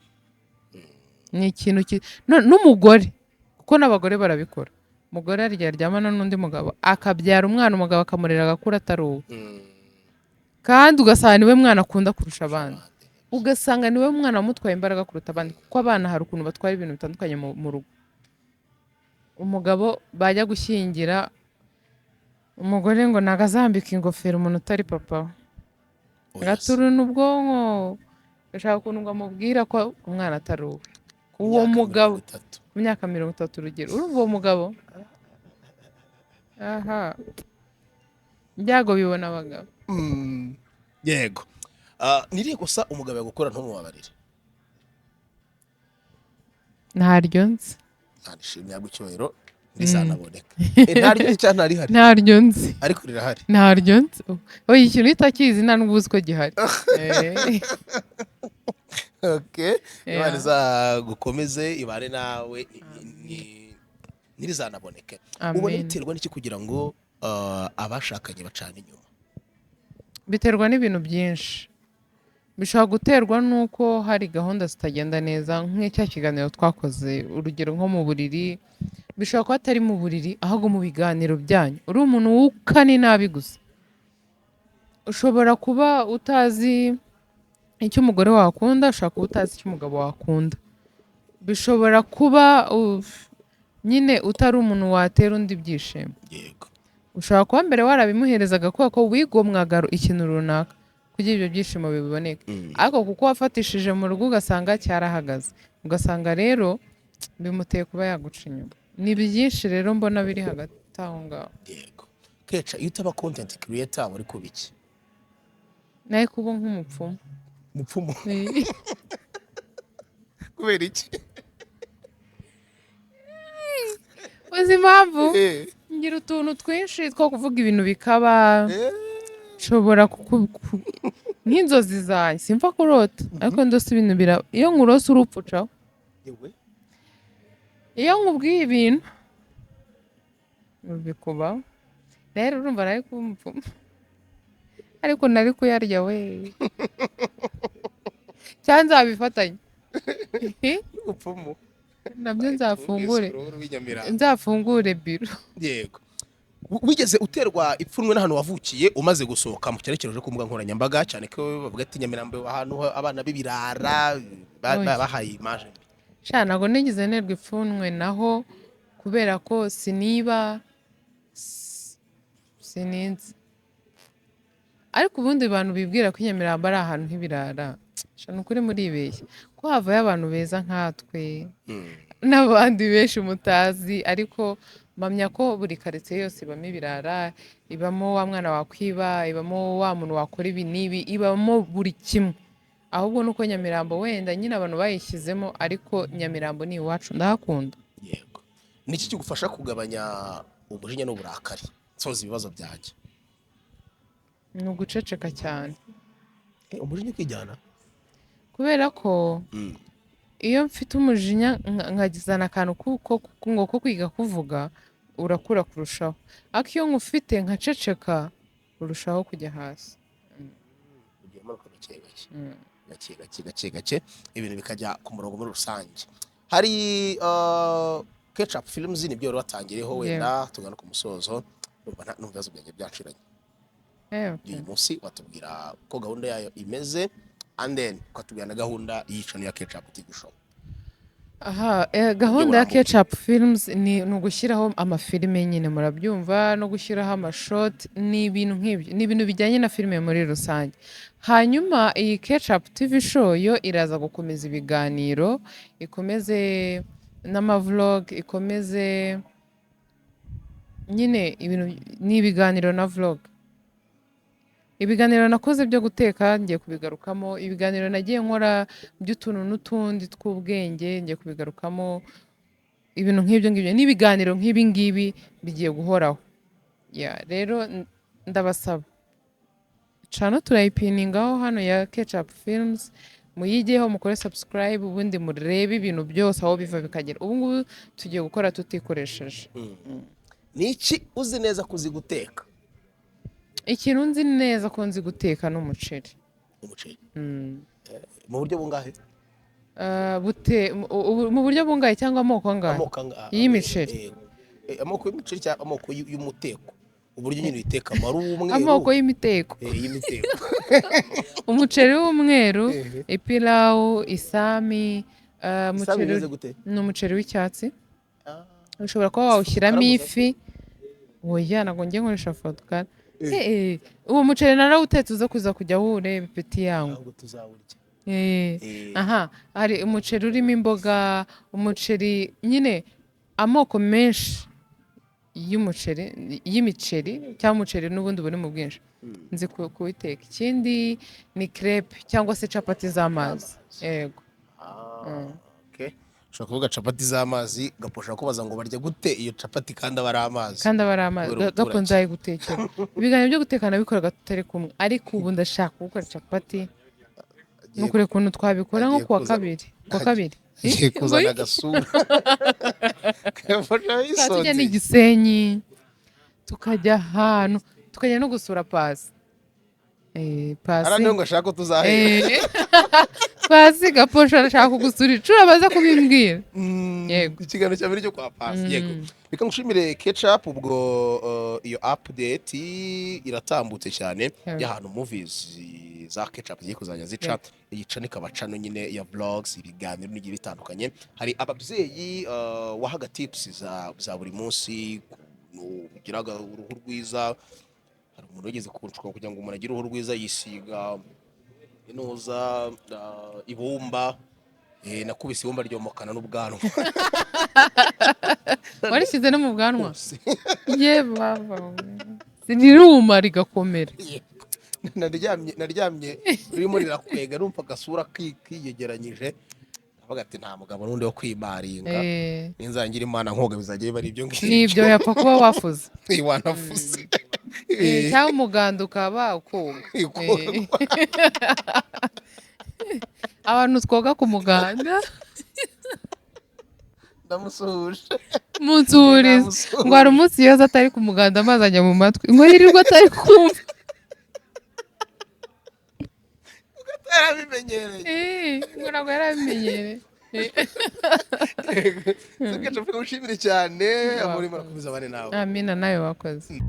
Ni ikintu n'umugore, kuko n'abagore barabikora. Umugore harya aryamana n'undi mugabo akabyara umwana, umugabo akamurera agakura atari uwe, kandi ugasanga niwe mwana akunda kurusha abandi, ugasanga niwe mwana wamutwaye imbaraga kuruta abandi, kuko abana hari ukuntu batwara ibintu bitandukanye mu rugo. Umugabo bajya gushyingira umugore ngo ntabwo azambika ingofero umuntu utari papa we. Oya se. Agaturuna ubwonko, agashaka ukuntu ngo amubwira ko umwana atari uwe, uwo Imyaka mugabo. 30. Ku myaka 30, urugero. Urumva uwo mugabo, aha ibyago bibona abagabo. Yego. Ni irihe kosa umugabo yagukora ntumubabarire? Ntaryo nzi. Nta ntabwo icyubahiro ntizanaboneka. Ntaryo nzi cyangwa ntarihari? Ntaryo nzi. Ariko rirahari. Ntaryo nzi. Oya, ikintu uhita akizi nta n'ubwo uzi ko gihari. Okay. Yeah. Imana izagukomeze, ibane nawe, ntirizanaboneke. Ubona Amen. biterwa n'iki kugira ngo abashakanye bacane inyuma? Biterwa n'ibintu byinshi. Bishobora guterwa n'uko hari gahunda zitagenda neza, nk'icya kiganiro twakoze, urugero nko mu buriri. Bishobora kuba atari mu buriri, ahubwo mu biganiro byanyu uri umuntu wukana inabi gusa. Ushobora kuba utazi icyo umugore wakunda, ushobora kuba utazi icyo umugabo wakunda. Bishobora kuba nyine utari umuntu watera undi ibyishimo. Ushobora kuba mbere warabimuherezaga kubera ko wigomwaga ikintu runaka kugira ibyo byishimo biboneke, ariko kuko wafatishije mu rugo ugasanga cyarahagaze, ugasanga rero bimuteye kuba yaguca inyuma. Ni byinshi rero mbona biri hagati aho ngaho. Yego. Keca, iyo utaba content creator wari kuba iki? Nawe kuba nk'umupfumu. Mupfumu? Kubera iki? Uzi impamvu? Ngira utuntu twinshi two kuvuga ibintu bikaba. Nshobora nk'inzozi zanjye, simfa kurota, ariko ndose ibintu biraba. Iyo nkurose urupfu ucaho. Yewe. Iyo nkubwiye ibintu bikubaho. Rero urumva nari kuba umupfumu, ariko nari kuyarya we, cyangwa nzabifatanya. Umupfumu. Nabyo nzafungure. Ururu w'inyamirambo. Nzafungure biro. Yego. Wigeze uterwa ipfunwe n'ahantu wavukiye umaze gusohoka mu cyerekezo ku mbuga nkoranyambaga, cyane ko bavuga ati Nyamirambo ahantu abana b'ibirara Oya. bahaye image mbi? Sha, ntabwo nigeze nterwa ipfunwe naho, kubera ko siniba, sininzi. Ariko ubundi abantu bibwira ko i Nyamirambo ari ahantu h'ibirara, sha, ni ukuri muribeshya, ko havayo abantu beza nkatwe n'abandi benshi mutazi. Ariko mpamya ko buri karitsiye yose ibamo ibirara, ibamo wa mwana wakwiba, ibamo wa muntu wakora ibi n'ibi, ibamo buri kimwe. Ahubwo nuko Nyamirambo wenda nyine abantu bayishyizemo, ariko Nyamirambo ni iwacu, ndahakunda. Yego. Ni iki kigufasha kugabanya umujinya n'uburakari? Nsoza ibibazo byanjye. Ni uguceceka cyane. Umujinya ukijyana? Kubera ko iyo mfite umujinya nkagizana akantu ngo ko kwiga kuvuga, urakura kurushaho. Ariko iyo nkufite nkaceceka, urushaho kujya hasi. Ugiye umanuka gake gake, gake gake, gake gake, ibintu bikajya ku murongo muri rusange. Hari Ketchup Films, nibyo wari watangiyeho. Wenda tugana ku musozo, numva numva ibibazo byanjye byaciranye. Okay. Uyu munsi watubwira uko gahunda yayo imeze, and then ukatubwira na gahunda y'iyicano ya Ketchup TV Show. Aha, gahunda ya burambuye. Ketchup Films ni ugushyiraho amafilime nyine murabyumva, no gushyiraho amashoti, ni ibintu nk'ibyo, ni ibintu bijyanye na filime muri rusange. Hanyuma iyi Ketchup TV Show yo iraza gukomeza ibiganiro, ikomeze n'amavlog, ikomeze nyine ibintu ni ibiganiro na vlog. Ibiganiro nakoze byo guteka ngiye kubigarukamo, ibiganiro nagiye nkora by'utuntu n'utundi tw'ubwenge ngiye kubigarukamo, ibintu nk'ibyo ngibyo n'ibiganiro nk'ibi ngibi bigiye guhoraho. Yeah, rero ndabasaba, channel turayipiningaho hano ya Ketchup Films, muyigeho mukore subscribe, ubundi murebe ibintu byose aho biva bikagera. Ubu ngubu tugiye gukora tutikoresheje. Ni iki uzi neza ko uzi guteka? Ikintu nzi neza ko nzi guteka ni umuceri. Umuceri mu buryo bungahe? Mu buryo bungahe cyangwa amoko angahe? Amoko angahe? Y'imiceri. Amoko y'imiceri cyangwa amoko y'umuteko, uburyo nyine uyitekamo ari uw'umweru. Amoko y'imiteko. Y'Imiteko. Umuceri w'umweru, ipilawu, isami, Isami umuceri imeze gute? Ni umuceri w'icyatsi. Ushobora kuba wawushyiramo Karamuza. ifi. Oya, ntabwo njye nkoresha fodukara. Uwo muceri narawutetse, uza kuza kujya wureba ipeti yangu. Ntabwo tuzawurya. Aha hari umuceri urimo imboga, umuceri nyine, amoko menshi y'umuceri, y'imiceri cyangwa umuceri n'ubundi buri mu bwinshi, nzi kuwiteka. Ikindi ni crepe cyangwa se capati z'amazi, yego. Ah, okay. Ushobora kuvuga capati z'amazi, gaposha kubaza ngo barya gute iyo capati kandi aba ari amazi? Kandi aba ari amazi. Kubera Gapo, umuturage. nzayigutekera. Ibiganiro byo gutekana bikoraga tutari kumwe, ariko ubu ndashaka gukora capati. Ni ukuri ukuntu twabikora nko Agiye kuwa kabiri, kuwa kabiri. Agiye kuzana agasura, gaposha. Tukaba tujya Yisonze. n'Igisenyi, tukajya ahantu, tukajya no gusura Pasi. Pasi. Hariya niho ngo ashaka ko tuzahera. Pasi, Gaposha arashaka kugusura inshuro abaza kubimbwira. Yego. Ikiganiro cya mbere cyo kwa Pasi, yego. Reka ngushimire Ketchup. Ubwo iyo update iratambutse cyane y'ahantu movies za Ketchup zigiye kuzajya zica. Iyi channel ikaba channel nyine ya vlogs, ibiganiro n'igihe bitandukanye. Hari ababyeyi wahaga tips za buri munsi ukuntu ugiraga uruhu rwiza. Hari umuntu wigeze kunshuka kugira ngo umuntu agire uruhu rwiza yisiga inuza, ibumba. Nakubise ibumba ryomokana n'ubwanwa. Warishyize no mu bwanwa? Hose. Ye baba, riruma rigakomera. Naryamye ririmo rirakwega, numva agasura kiyegeranyije, ndavuga ati nta mugabo n'undi wo kwimaringa. Ninzangira Imana nkoga bizajya biba ari ibyo ngibyo. Nibyo, yapfa kuba wafuze. Wanafuze. Cyangwa umuganda ukaba ukoga. Ukoga. Abantu twoga ku muganda. Ndamusuhuje. Munsurize. Ndamusuhuje. Ngo hari umunsi yoza atari ku muganda, amazi ajya mu matwi, ngo yirirwa atari kumva. Yarabimenyereye. Ngo ntabwo yarabimenyereye. Kenshi ushimire cyane. Wakoze. Amurimo arakomeza abane nawe. Amina, nawe wakoze.